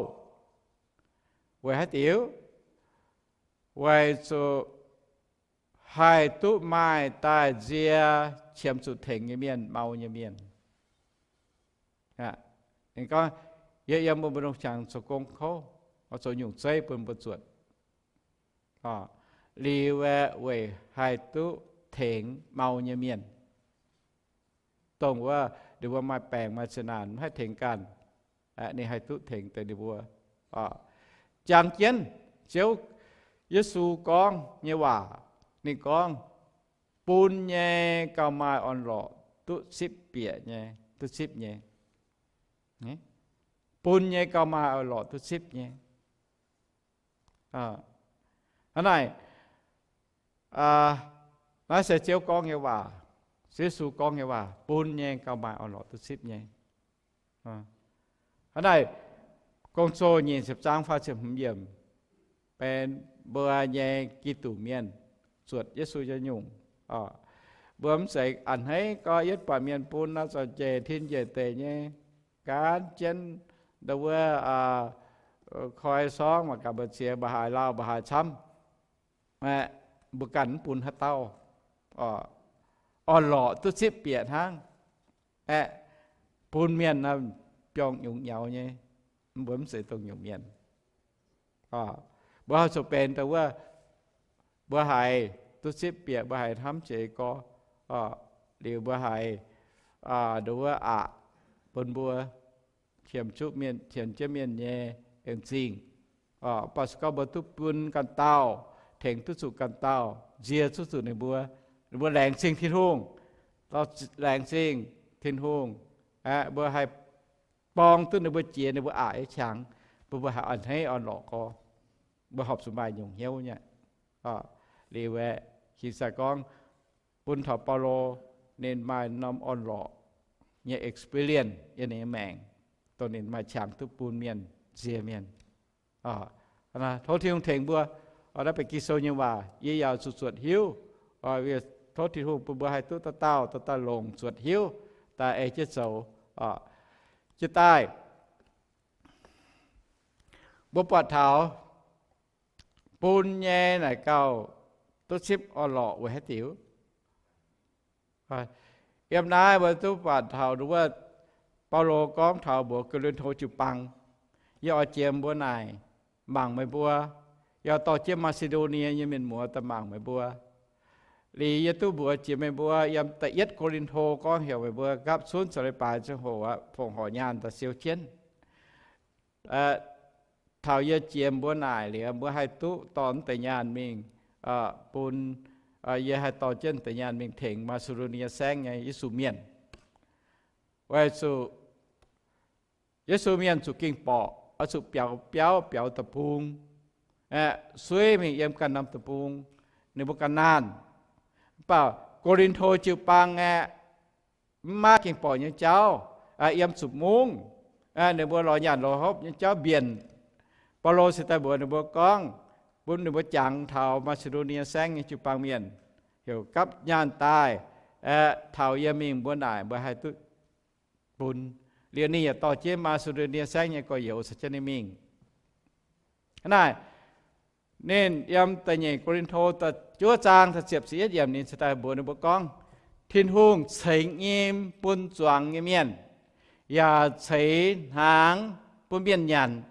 Weic haaix diuc? Weic zuqc haih duqv maaih daaih nzie qiemx zuqc tengx nyei mienh, mau nyei mienh. Ninh gorngv, yie yiem mbuo mbu'ndongx qangx zoux gong kouv, zoux nyungc zeiv bun mbuo zuotc. Liuz aeqv, weic haih duqv tengx mau nyei mienh, dongh wuov ninh mbuo maaih baengc maaih zeqc naanc mv haih tengx ganh, ninh haih duqv tengx deix ninh mbuo. Jangx jienv Ziouv Yesu gorngv nyei waac, ninh gorngv, bun nyei gauh maaih orn-lorqc duqv zipv bieqc nyei, duqv zipv nyei. Bun nyei gauh maaih orn-lorqc duqv zipv nyei. Hnangv naaic, naaiv se Ziouv gorngv nyei waac, Ziouv Yesu gorngv nyei waac, bun nyei gauh maaih orn-lorqc duqv zipv nyei. Hnangv naaic, Gong-Zoh nyeic ziepc zaang faah ziepc hmz yiemc, benx mbuo nyei Giduc mienh, zuotc Yesu nyei nyungc. Mbuo mv zeiz a'hneiv gorngv yietv buatc mienh bun nor, zorc njiec tin njiec deic nyei, gaanv jienv ndau wuov koi sorngv mangc gaax mbu'ziex mbuo haaix lauh mbuo haaix camv. Mbuo ganh mv bun haaix dauh, orn-lorqc duqv zipv bieqc hnangv. Aeqv, bun mienh biorngh nyungc nyaux nyei, mbuo mv zeiz dongh nyungc mienh. Mbuo haih zuqc benx dongh wuov, mbuo haiz duqv zipv bieqc, mbuo haiz hnamv jiex gorx, liuz mbuo haiz ndongc wuov aqc bun mbuo, qiemx zuqc mienh, qiemx jienv mienh nyei en zingh. Mv baac se gorngv mbuo duqv bun ganh dauh, tengx duqv zuqc ganh dauh, nzie zuqc zuqc ninh mbuo, ninh mbuo laengz zingh Tin-Hungh, laengz zingh Tin-Hungh, aeqv, mbuo haih borng duqv ninh mbuo jiex ninh mbuo aqc nyei qangx, mbuo, mbuo haih a'hneiv orn-lorqc gorx. Mbuo horpc zuqc maaih nyungc hnyouv nyei. Liuz aeqv, Ging-Sou gorngv bun taux Baulo, ninh maaih norm orn-lorqc nyei experience yiem ninh nyei maengc, dongh ninh maaih qangx duqv bun mienh nzie mienh. Tov Tin-Hungh tengx mbuo. Naaiv benx Ging-Sou nyei waac, yie yaac zuqc zuotc hiuv. Tov Tin-Hungh bun mbuo haih duqv dauh dauh dauh dauh longc zuotc hiuv daaih ei jienv zoux. Jiex daaih mbuo buatc taux bun nyei naaic gauh duqv zipv orn-lorqc weic haaix diuc? Yiem naaiv mbuo duqv buatc taux wuov, Baulo gorngv taux mbuox Ko^lin^to jiu-baang, yie oix jiex mbuo naaic mangc meih mbuo, yie dorh jienv Maa^si^ndo^nie nyei mienh muoz daaih mangc meih mbuo. Liuz yie duqv mbuox jiex meih mbuo yiem da'yietv Ko^lin^to gorngv heuc meih mbuo nqapv cunv zoux leiz-baaix ziangh hoc aqv, fongc horc nyaanh daaih siou jienv. Taux yie jiex mbuo naaic liuz, mbuo haih duqv dorh deix nyaanh mingh bun, yie haih dorh jienv deix nyaanh mingh tengx Maa^si^ndo^nie Saengv nyei Yesu mienh. Weic zuqc Yesu mienh zuqc ging-borqc, oix zuqc biaux biauv biaux deic-bung, suiv mingh yiem ganh norm deic-bung, ninh mbuo ga'naanh. Mv baac Ko^lin^to jiu-baang aeqv, mv maaih ging-borqc nyei jauv, yiem zuqc mungv, ninh mbuo lorz nyaanh lorz hopv nyei jauv mbienc. Baulo se daaih mbuox ninh mbuo gorngv, bun ninh mbuo jangx taux Maa^si^ndo^nie Saengv nyei jiu-baang mienh, heuc gapv nyaanh daaih, taux yie mingh mbuo naaic mbuo haih duqv bun. Liuz ninh yaac dorh jienv Maa^si^ndo^nie Saengv nyei gorx-youz caux jienv ninh mingh. Hnangv naaic, ninh yiem da'nyeic Ko^lin^to da'juov zaang da'ziepc ziepc yietv yiemc ninh cingx daaih mbuox ninh mbuo gorngv, Tin-Hungh ceix nyim bun zuangx nyei mienh, yaac ceix hnaangx bun mienh nyanc.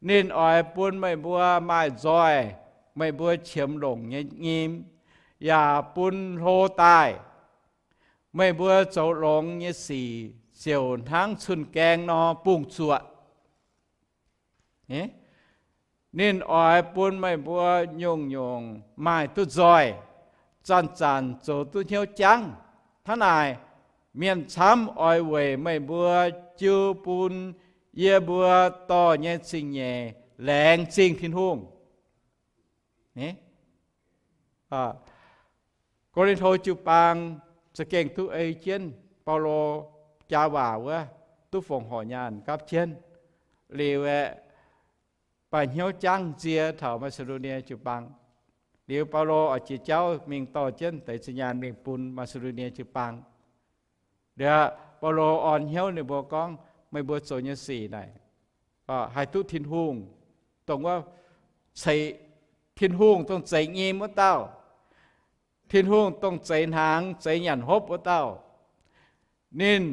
Ninh oix bun meih mbuo maaih nzoih, meih mbuo qiemx longc nyei nyim, yaac bun hlo daaih. Meih mbuo zoux longx nyei sic ziouc hnangv cun-gaeng nor bungx-zuoqc. Ninh oix bun meih mbuo nyungc-nyungc maaih duqv nzoih, zanc-zanc zoux duqv hnyouv jangv. Hnangv naaic, mienh camv oix weic meih mbuo jiu bun yie mbuo dorh nyei zingh nyeic laengz zingh Tin-Hungh. Ko^lin^to jiu-baang za'gengh duqv ei jienv Baulo jaa waac wuov, duqv fongc horc nyaanh gapv jienv. Liuz aeqv, baac hnyouv jangv nzie taux Maa^si^ndo^nie jiu-baang. Liuz Baulo oix jiex jauv mingh dorh jienv deix zinh nyaanh mingh bun Maa^si^ndo^nie jiu-baang. Liuz Baulo orn hnyouv ninh mbuo gorngv, meih mbuo zoux nyei sic naaic, haih duqv Tin-Hungh, dongh wuov ceix, Tin-Hungh dongh zeix nyim wuov dauh, Tin-Hungh dongh zeix hnaangx, zeix nyanc hopv wuov dauh. Ninh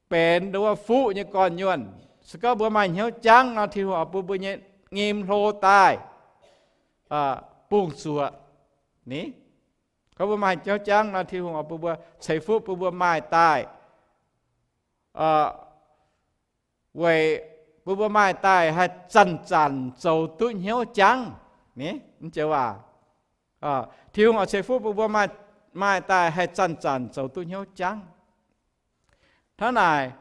benx wuov fuqv nyei gorn-nyuonh. Se gorngv mbuo maaih hnyouv jangv nor, Tin-Hungh oix bun mbuo nyei nyim hlo daaih, bungx-zuoqc. Ni, gorngv mbuo maaih hnyouv jangv nor, Tin-Hungh oix bun mbuo ceix fuqv bun mbuo maaih daaih, weic bun mbuo maaih daaih haih zanc-zanc zoux duqv hnyouv jangv. Ni, mv joux waac, Tin-Hungh oix ceix fuqv bun mbuo maaih daaih haih zanc-zanc zoux duqv hnyouv jangv. Hnangv naaic,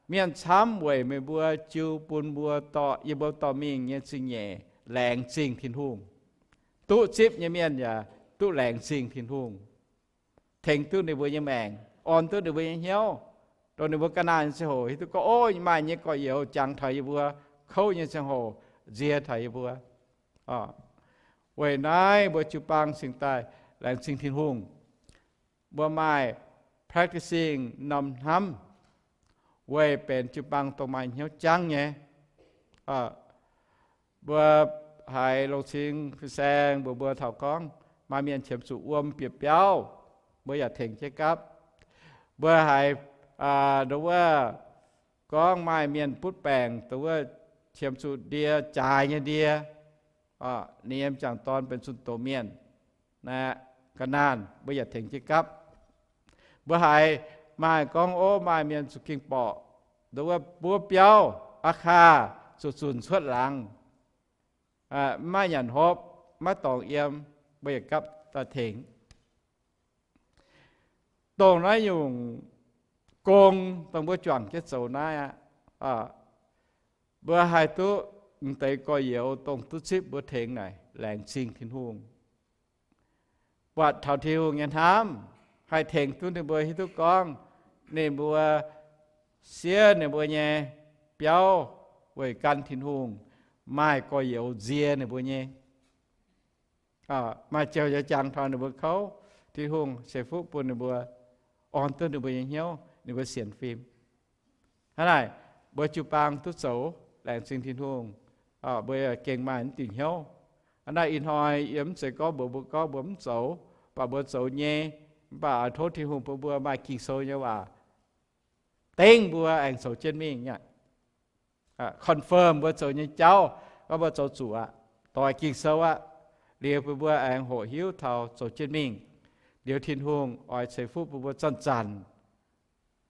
mienh camv weic meih mbuo jiu bun mbuo dorh, yie mbuo dorh mingh nyei zingh nyeic laengz zingh Tin-Hungh. Duqv zipv nyei mienh yaac duqv laengz zingh Tin-Hungh, tengx duqv ninh mbuo nyei maengc, orn duqv ninh mbuo nyei hnyouv, dongh ninh mbuo ga'naanh nyei ziangh hoc hiuv duqv gorngv, ov, maaih nyei gorx-youz jangx taux yie mbuo, kouv nyei ziangh hoc nzie taux yie mbuo. Weic naaiv mbuo jiu-baang cingx daaih laengz zingh Tin-Hungh. Mbuo maaih practicing norm hnamv, weic benx jiu-baang dongh maaih hnyouv jangv nyei. Mbuo haiz longx cing fin-saeng mbuox mbuo taux gorngv maaih mienh qiemx zuqc wuom bieqc biauv, mbuo yaac tengx jienv gapv. Mbuo haiz dongh wuov gorngv maaih mienh butv baengc, dongh wuov qiemx zuqc ndie, jaaix nyei ndie, ninh nyei m'jangc dorn benx zunh doz mienh, ga'naanh, mbuo yaac tengx jienv gapv. Mbuo haiz maaih gorngv, ov, maaih mienh zuqc ging-borqc, dongh wuov buov biauv, aa kaa, zuqc zunc cuotv laangz, maiv nyanc hopv, maiv dorngx yiem, mbuo yaac gapv daaih tengx. Dongh naaiv nyungc gong, dongh mbuo juangc jienv zoux naaiv aqv, mbuo haih duqv m'deix gorx-youz dongh duqv zipv mbuo tengx naaic, laengz zingh Tin-Hungh. Buatc taux Tin-Hungh nyei hnamv haih tengx duqv ninh mbuo hiuv duqv gorngv ninh mbuo siev ninh mbuo nyei biauv weic gan Tin-Hungh, maaih gorx-youz nzie ninh mbuo nyei, maaih joux yaac jangx taux ninh mbuo kouv, Tin-Hungh ceix fuqv bun ninh mbuo, orn duqv ninh mbuo nyei hnyouv, ninh mbuo sienx fim. Hnangv naaic, mbuo jiu-baang duqv zoux laengz zingh Tin-Hungh, mbuo gengh maaih naaiv diuc hnyouv. Hnangv naaic ih hnoi yie mv zeiz gorngv mbuox mbuo gorngv mbuo mv zoux, mv baac mbuo zoux nyei. Mv baac tov Tin-Hungh bun mbuo maaih Ging-Sou nyei waac dengv mbuo aengx zoux jienv mingh aqv. Confirm mbuo zoux nyei jauv, gorngv mbuo zoux zuqc aqv, doix Ging-Sou aqv, liuz bun mbuo aengx hoqc hiuv taux zoux jienv mingh. Liuz Tin-Hungh oix ceix fuqv bun mbuo zanc-zanc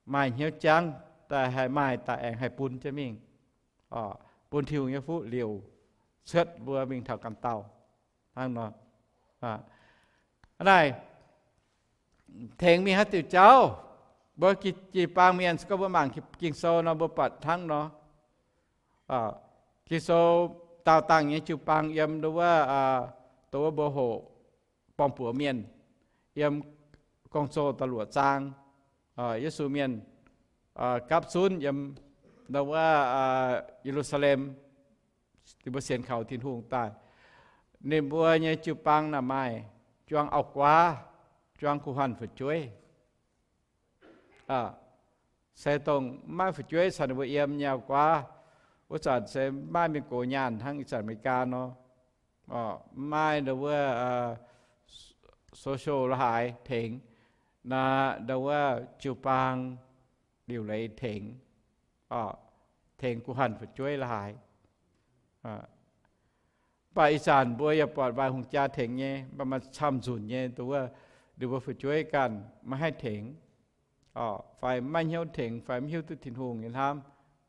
maaih hnyouv jangv daaih haih maaih daaih aengx haih bun jienv mingh, bun Tin-Hungh nyei fuqv liouc cuotv mbuo mingh taux ganh dauh hnangv nor. Hnangv naaic, tengx mingh haaix diuc jauv, mbuo jiu-baang mienh se gorngv mbuo mangc Ging-Sou nor mbuo buatc hnangv nor. Ging-Sou daauh dangh nyei jiu-baang yiem ndo wuov, ndo wuov mbuo hoqc borng-buoz mienh, yiem Gong-Zoh da'luoqc zaang, Yesu mienh gapv zunv yiem ndo wuov Ye^lu^saa^lem, ninh mbuo sienx kaux Tin-Hungh daaih. Ninh mbuo nyei jiu-baang naaic maaih juang auv-guaav, juang guh hanh fu'jueiv. Se dongh maiv fu'jueiv caux ninh mbuo yiem nyei auv-guaav, wuov zanc se maiv maaih mienh gox nyaanh hnangv ih zanc America nor. Maiv maaih ndo wuov social la'haaix tengx, naaiv ndo wuov jiu-baang liuc leiz tengx, tengx guh hanh fu'jueiv la'haaix. Mv baac ih zanc mbuo yaac buatc waaic hungh jaa tengx nyei, mv baac maaih camv nzunc nyei ndo wuov, ninh mbuo fu'jueiv ganh maiv haih tengx, fai maiv hnyouv tengx, fai mv hiuv duqv Tin-Hungh nyei hnamv,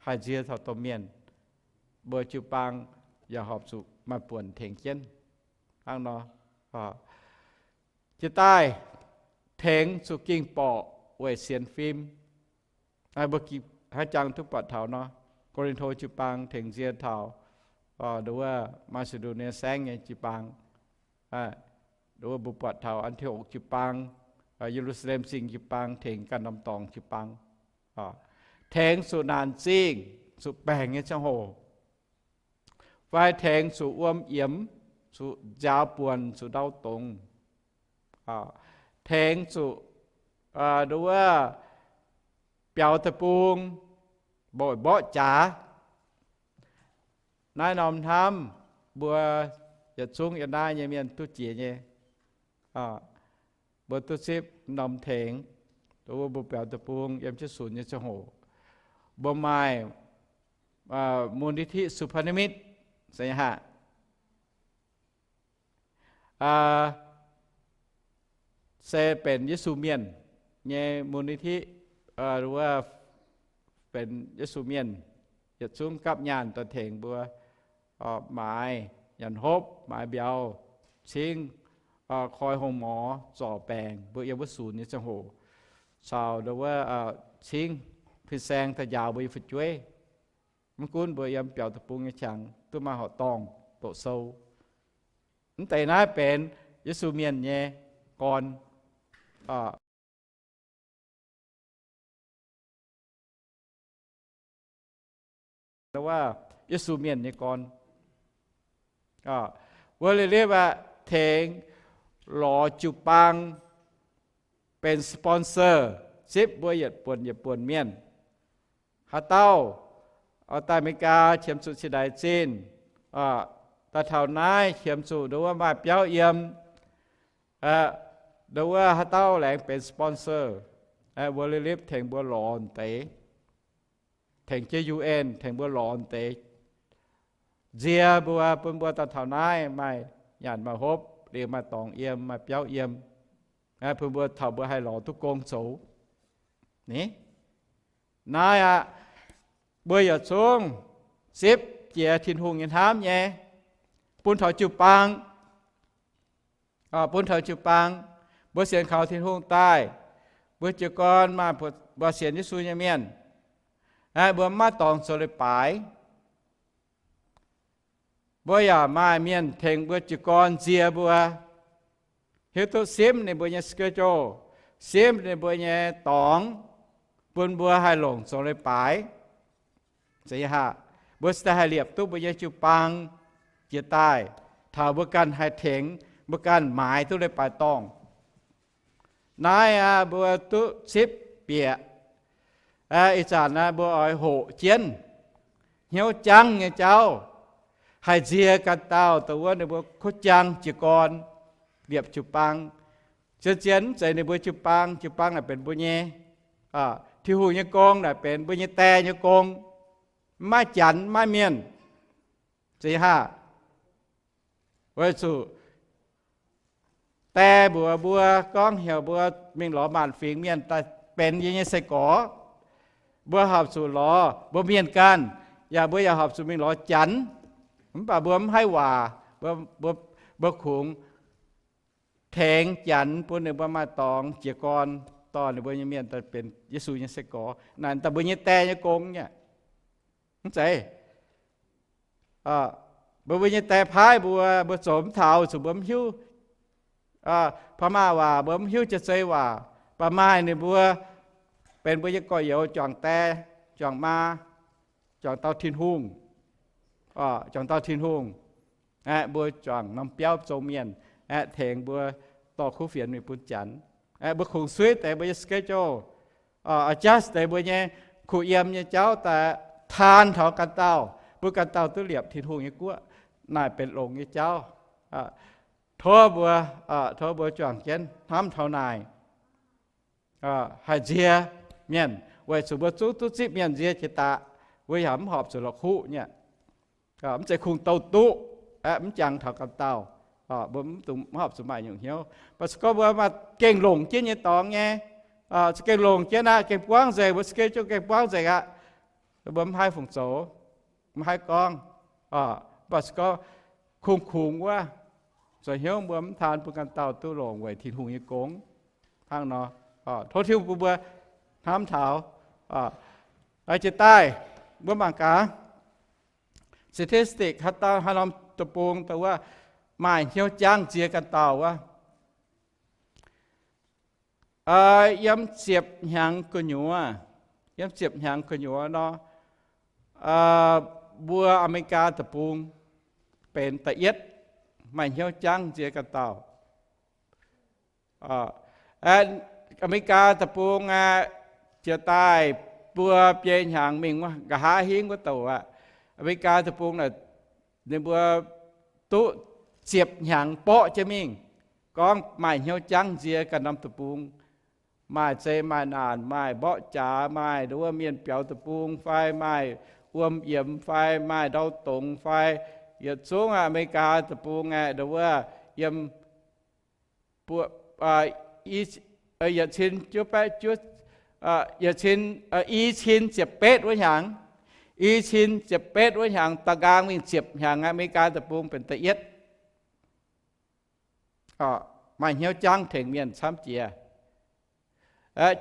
haih nzie taux domh mienh. Mbuo jiu-baang yaac horpc zuqc maaih buonc tengx jienv hnangv nor. Jiex daaih, tengx zuqc ging-borqc weic sienx fim. Mbuo hnangv jangx duqv buatc taux nor, Ko^lin^to jiu-baang tengx nzie taux ndo wuov Maa^si^ndo^nie Saengv nyei jiu-baang, ndo wuov mbuo buatc taux An^ti^okc jiu-baang, Ye^lu^saa^lem Zingh jiu-baang tengx ganh norm dorngx jiu-baang. Tengx zuqc naanc zingh, zuqc baengc nyei ziangh hoc, fai tengx zuqc wuom yiemx, zuqc nziaaux buonc, zuqc ndau dongz, tengx zuqc ndo wuov biaux deic-bung, mborqv mborqv jaax. Naaiv norm hnamv mbuo yietc zungv yiem naaiv nyei mienh duqv jiex nyei. Mbuo duqv zipv norm tengx, ndo wuov mbuo biaux deic-bung yiem jienv sunx nyei ziangh hoc, mbuo maaih มูลนิธิ Supernimit se hnangv se benx Yesu Mienh nyei มูลนิธิ, wuov benx Yesu Mienh yietc zungv gapv nyaanh daaih tengx mbuo, maaiz nyanc hopv, maaiz mbiauz, cingv, koi hongx morz, zorc baengc mbuo yiem wuov sunx nyei ziangh hoc, caux ndo wuov cingv fin-saeng daaih njaaux mbuo nyei fu'jueiv. Mv gunv mbuo yiem biaux deic-bung nyei qangx duqv maaih horqc dorngh doqc sou. Mv deix naaiv benx Yesu Mienh nyei gorn. Yesu Mienh nyei gorn. Wuov liuz liepv aqv, tengx lorz jiu-baang benx sponsor, zipv mbuo yietc buonc yietc buonc mienh. Haaix dauh daaih America qiemx zuqc cin-ndaix zinh, daaih taux naaiv qiemx zuqc ndo wuov maaih biauv yiem, ndo wuov haaix dauh laengz benx sponsor, wuov liuz liepv tengx mbuo lorz deix, tengx jienv U N tengx mbuo lorz deix, nzie mbuo bun mbuo daaih taux naaiv maaih nyanc maaih hopv, liuz maaih dorngx yiem, maaih biauv yiem, bun mbuo taux mbuo haih lorz duqv gong zoux. Ni, naaiv aqv, mbuo yietc zungv zipv jiex Tin-Hungh nyei hnamv nyei, bun taux jiu-baang, bun taux jiu-baang. Mbuo sienx kaux Tin-Hungh daaih, mbuo jiez gorn maaih mbuo sienx Yesu nyei mienh, mbuo maiv dorngx zoux leiz-baaix. Mbuo yaac maaih mienh tengx mbuo jiez gorn nzie mbuo, hiuv duqv simv ninh mbuo nyei schedule, simv ninh mbuo nyei dorngx, bun mbuo haih longc zoux leiz-baaix. Mbuo cingx daaih haih liepc duqv mbuo nyei jiu-baang jiex daaih, taux mbuo ganh haih tengx, mbuo ganh maaiz duqv leiz-baaix dorngh. Naaiv aqv, mbuo duqv zipv bieqc. Ih zanc aqv, mbuo oix hoqc jienv hnyouv jangv nyei jauv, haih nzie ganh dauh dongh wuov ninh mbuo kuv jaang jiez gorn, liepc jiu-baang. Zien-zien mv zeiz ninh mbuo jiu-baang, jiu-baang naaic benx mbuo nyei. Tin-Hungh nyei gong naaic benx mbuo nyei die nyei gong, mv maaih janx, mv maaih mienh. Zeiz haah? Weic zuqc die mbuox mbuo gorngv heuc mbuo mingh lorz maanc fingx mienh daaih benx yie nyei sai-gorx. Mbuo horpc zuqc lorz mbuo mienh ganh, yaac mbuo yaac horpc zuqc mingh lorz janx. Mv baac mbuo mv haih waac, mbuo kungx tengx janx bun ninh mbuo maaih dorngx jiez gorn, dorh ninh mbuo nyei mienh daaih benx Yesu nyei sai-gorx. Naaic daaih mbuo nyei die nyei gong nyei. Mv zeiz, mbuo, mbuo nyei die paaiv mbuo, mbuo zoux mv taux zuqc mbuo mv hiuv พม่า waac, mbuo mv hiuv Jaav-Zei waac, baac maaih ninh mbuo benx mbuo nyei gorx-youz, juangc die, juangc maa, juangc dauh Tin-Hungh, juangc dauh Tin-Hungh. Aeqv, mbuo juangc norm biauv zong mienh, aeqv, tengx mbuo dorh kuv fienx mingh bun janx. Aeqv, mbuo kungx suiv deix mbuo nyei schedule, adjust deix mbuo nyei kuh yiem nyei jauv daaih taan taux ganh dauh, bun ganh dauh duqv liepc Tin-Hungh nyei guoqv. Naaic benx longx nyei jauv. Tov mbuo, tov mbuo juangc jienv hnamv taux naaic, haih nzie mienh, weic zuqc mbuo zungv duqv zipv mienh nzie jiex daaih, mbuo yaac mv horpc zuqc la'kuqv nyei. Mv zeiz kungx douh duqv, mv jangx taux ganh dauh, mbuo mv horpc zuqc maaih nyungc hnyouv. Mv baac se gorngv mbuo maaih gengh longc jienv nyei dorngx nyei, za'gengh longc jienv aqv, gengh buangv nzengc, mbuo schedule gengh buangv nzengc aqv, mbuo mv haih fungc zoux, mv haih gorngv. Mv baac se gorngv kungx-kungx wuov, zoux hnyouv mbuo mv taan bun ganh dauh duqv longc weic Tin-Hungh nyei gong. Hnangv nor, tov Tin-Hungh bun mbuo hnamv taux. Jiex daaih mbuo mangc gaax statistic haaix dauh, haaix norm deic-bung dongh wuov maaih hnyouv jangv nzie ganh dauh wuov. Yiem ziepc hnyangx gu'nyuoz, yiem ziepc hnyangx gu'nyuoz nor, mbuo Aa^me^li^gaa deic-bung benx da'yietv maaih hnyouv jangv nzie ganh dauh. Aa^me^li^gaa deic-bung aeqv, jiex daaih buo biei hnyangx mingh nqa'haav hingv wuov douc aqv, Aa^me^li^gaa deic-bung naaic, ninh mbuo duqv ziepc hnyangx mborqv jienv mingh, gorngv maaih hnyouv jangv nzie ganh norm deic-bung. Maaih zei maaih naanc, maaih mborqv jaax, maaih nduov wuov mienh biaux deic-bung fai maaih wuom yiemx fai maaih ndau dongz fai, yietc zungv Aa^me^li^gaa deic-bung aeqv, nduov wuov yiem yietc cin juov baeqv juov, yietc cin, i cin ziepc betv wuov hnyangx, i cin ziepc betv wuov hnyangx, da'nqaang mingh ziepc hnyangx Aa^me^li^gaa deic-bung benx da'yietv maaih hnyouv jangv tengx mienh camv jiex.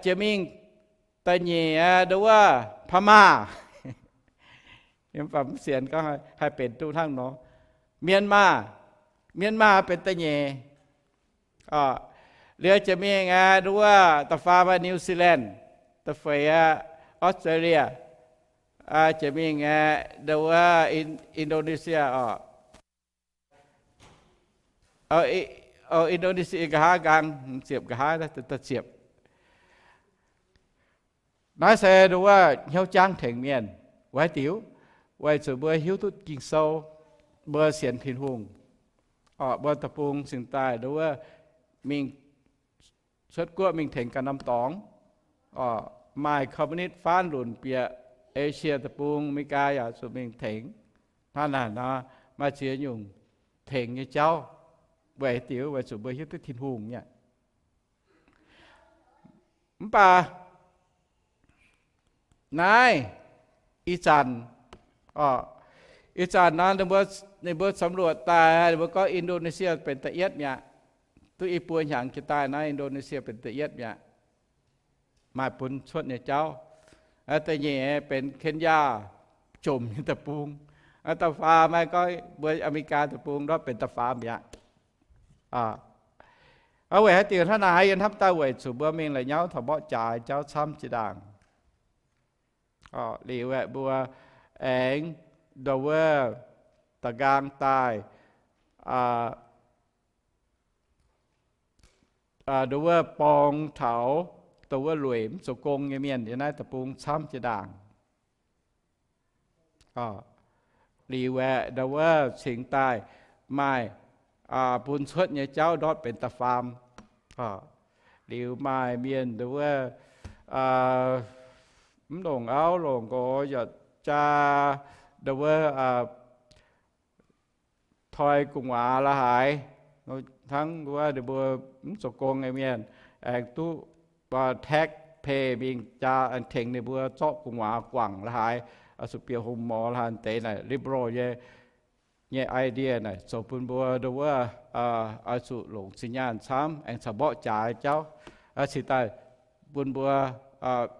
Jiex mingh da'nyeic nduov wuov พม่า, mv sienx gorngv haih benx duqv hnangv nor. Myanmar, Myanmar benx da'nyeic. Liuz jiex mingh nduov wuov da'faam New Zealand, da'feix Australia, jiex mingh nduov wuov Indonesia oc. Indonesia nqa'haav nqaang, ziepc nqa'haav, ziepc. Naaiv se nduov wuov hnyouv jangv tengx mienh. Weic haaix diuc? Weic zuqc mbuo hiuv duqv Ging-Sou, mbuo sienx Tin-Hungh, mbuo deic-bung cingx daaih nduov wuov mingh cuotv guoqv mingh tengx ganh norm dorngx. Maaih kombunitv faanv lunc bieqc Esie deic-bung, Aa^me^li^gaa yaac zuqc mingh tengx. Hnangv naaic nor, maaih ziex nyungc tengx nyei jauv. Weic haaix diuc? Weic zuqc mbuo hiuv duqv Tin-Hungh nyei. Mv baac naaiv ih zanc, ih zanc nor ninh mbuo สำรวจ daaih, ninh mbuo gorngv Indonesia benx da'yietv mi'aqv. Duqv i buo hnyangx jiex daaih naaiv Indonesia benx da'yietv mi'aqv. Maaih bun cuotv nyei jauv. Da'nyeic benx Kenya, jomc nyei deic-bung. Da'faam maaih gorngv mbuo Aa^me^li^gaa deic-bung ndortv benx da'faam mi'aqv. Weic haaix diuc hnangv naaic? Yie hnamv daaih weic zuqc mbuo mingh la'nyauv taux mborqv jaax jauv camv jiex ndaangc. Liuz aeqv, mbuo aengx ndau wuov da'nqaang daaih, ndau wuov borngz taux ndau wuov lueic mv zoux gong nyei mienh yiem naaiv deic-bung camv jiex ndaangc. Liuz aeqv, ndau wuov cingx daaih maaih bun cuotv nyei jauv ndortv benx da'faam. Liuz maaih mienh ndau wuov mv longc auv longc nqox yaac jaa ndau wuov toi gu'nguaaz la'haaix, hnangv wuov ninh mbuo mv zoux gong nyei mienh aengx duqv tax pay mingh jaa aengx tengx ninh mbuo zorqv gu'nguaaz guangc la'haaix, zuqc bieqc hungh mor la'haaix deix naaic liberal nyei, nyei idea naaic zoux bun mbuo ndau wuov oix zuqc longc zinh nyaanh camv aengx caux mborqv jaax jauv. Cingx daaih bun mbuo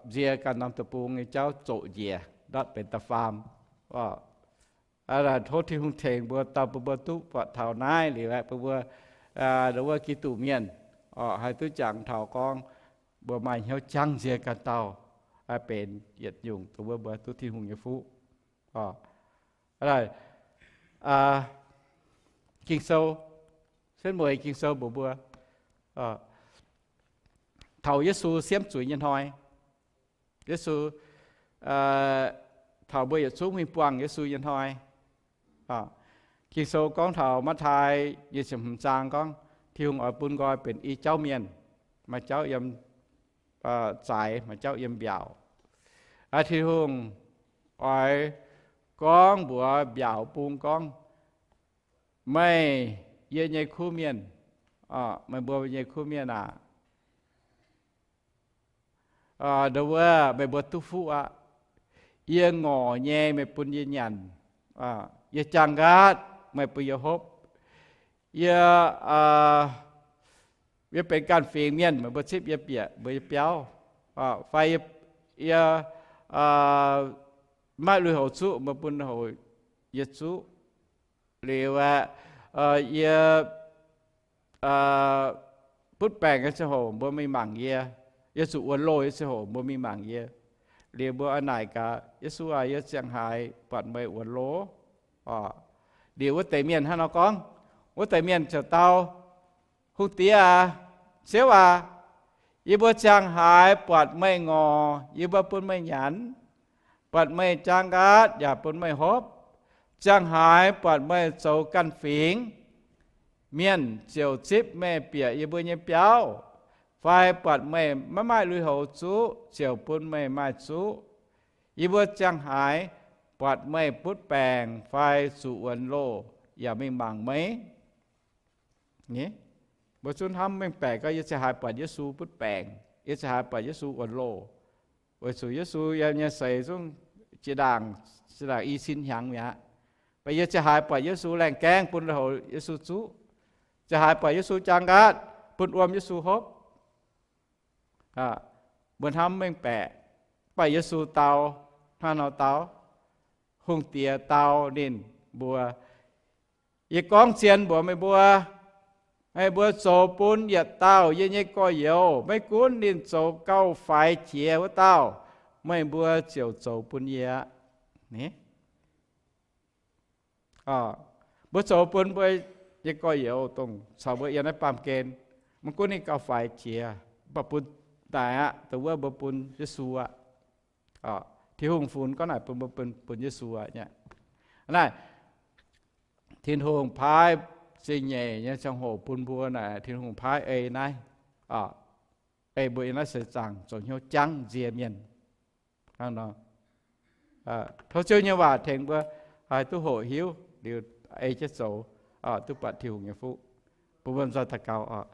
nzie ganh norm deic-bung nyei jauv zoqc njiec ndortv benx da'faam. Tov Tin-Hungh tengx mbuo, dauh bun mbuo duqv buatc taux naaiv liuz aeqv, bun mbuo ndau wuov Giduc mienh haih duqv jangx taux gorngv mbuo maaih hnyouv jangv nzie ganh dauh benx yietc nyungc dongh wuov mbuo duqv Tin-Hungh nyei fuqv. Ging-Sou, setv mueiz Ging-Sou mbuox mbuo, taux Yesu siemv zuiz nyei hnoi, Yesu, taux mbuo yietc zungv huingx buangh Yesu nyei hnoi, Ging-Sou gorngv taux Matv^tai nyei ziepc hmz zaang gorngv Tin-Hungh oix bun nqoi benx i jauv mienh, maaih jauv yiem zaaix, maaih jauv yiem mbiaauc. Tin-Hungh oix gorngv mbuox mbiaauc bung gorngv, meih yie nyei kuv mienh, meih mbuo nyei kuv mienh aac, ndau wuov meih mbuo duqv fuqv aqv. Yie ngorc nyei, meih bun yie nyanc. Yie jaang nqaatv, meih bun yie hopv. Yie, yie benx ganh fingx mienh, meih mbuo zipv yie bieqc mbuo nyei biauv. Fai yie maiv maaih lui-houx zuqv, meih bun lui-houx yie zuqv. Liuz aeqv, yie butv baengc nyei ziangh hoc mbuo mingh mangc yie. Yie zuqc wuonx loh nyei ziangh hoc mbuo mingh mangc yie. Liuz mbuo oix naaic gaax, Yesu aac, yie ziangh haaix buatc meih wuonx loh? Liuz wuov deix mienh hnangv nor gorngv, wuov deix mienh ziouc dau, Hungh diex aac, Ziouv aac, yie mbuo ziangh haaix buatc meih ngorc, yie mbuo bun meih nyanc, buatc meih jaang nqaatv yaac bun meih hopv? Ziangh haaix buatc meih zoux ganh fingx mienh ziouc zipv meih bieqc yie mbuo nyei biauv? Fai buatc meih maiv maaih lui-houx zuqv ziouc bun meih maaih zuqv? Yie mbuo ziangh haaix buatc meih butv baengc fai zuqc wuonx loh yaac mingh mangc meih? Mbuo zungv hnamv mengh baeqc gorngv, yie ziangh haaix buatc Yesu butv baengc, yie ziangh haaix buatc Yesu wuonx loh. Weic zuqc Yesu yiem nyei seix zungv jiex ndaangc, jiex ndaangc i cin hnyangx mi'aqv. Mv baac yie ziangh haaix buatc Yesu laengh gaengv bun lui-houx Yesu zuqv, ziangh haaix buatc Yesu jaang nqaatv bun wuom Yesu hopv. Mbuo hnamv mengh baeqc, mv baac Yesu dau hnangv nor dau. Hungh diex dau ninh mbuo, Yie gorngv zien mbuox meih mbuo, meih mbuo zoux bun yietc dauh yie nyei gorx-youz, maiv gunv ninh zoux gauh faix jiex wuov dauh, meih mbuo ziouc zoux bun yie aqv. Mbuo zoux bun mbuo nyei gorx-youz, dongh caux mbuo yiem naaiv baamh gen, maiv gunv ninh gauh faix jiex, mv baac bun naaic aqv, dongh wuov mbuo bun Yesu aqv. Tin-Hungh funx gorngv naaic bun mbuo, bun Yesu aqv. Naaic, Tin-Hungh paaiv zingh nyeic nyei ziangh hoc bun mbuo naaic, Tin-Hungh paaiv ei naaiv, ei mbuo yiem naaiv seix zaangc zoux hnyouv jangv nzie mienh. Tov Ziouv nyei waac tengx mbuo haih duqv hoqc hiuv liuz ei jienv zoux, duqv buatc Tin-Hungh nyei fuqv. Bun mbuo nzoih daux gaux oc.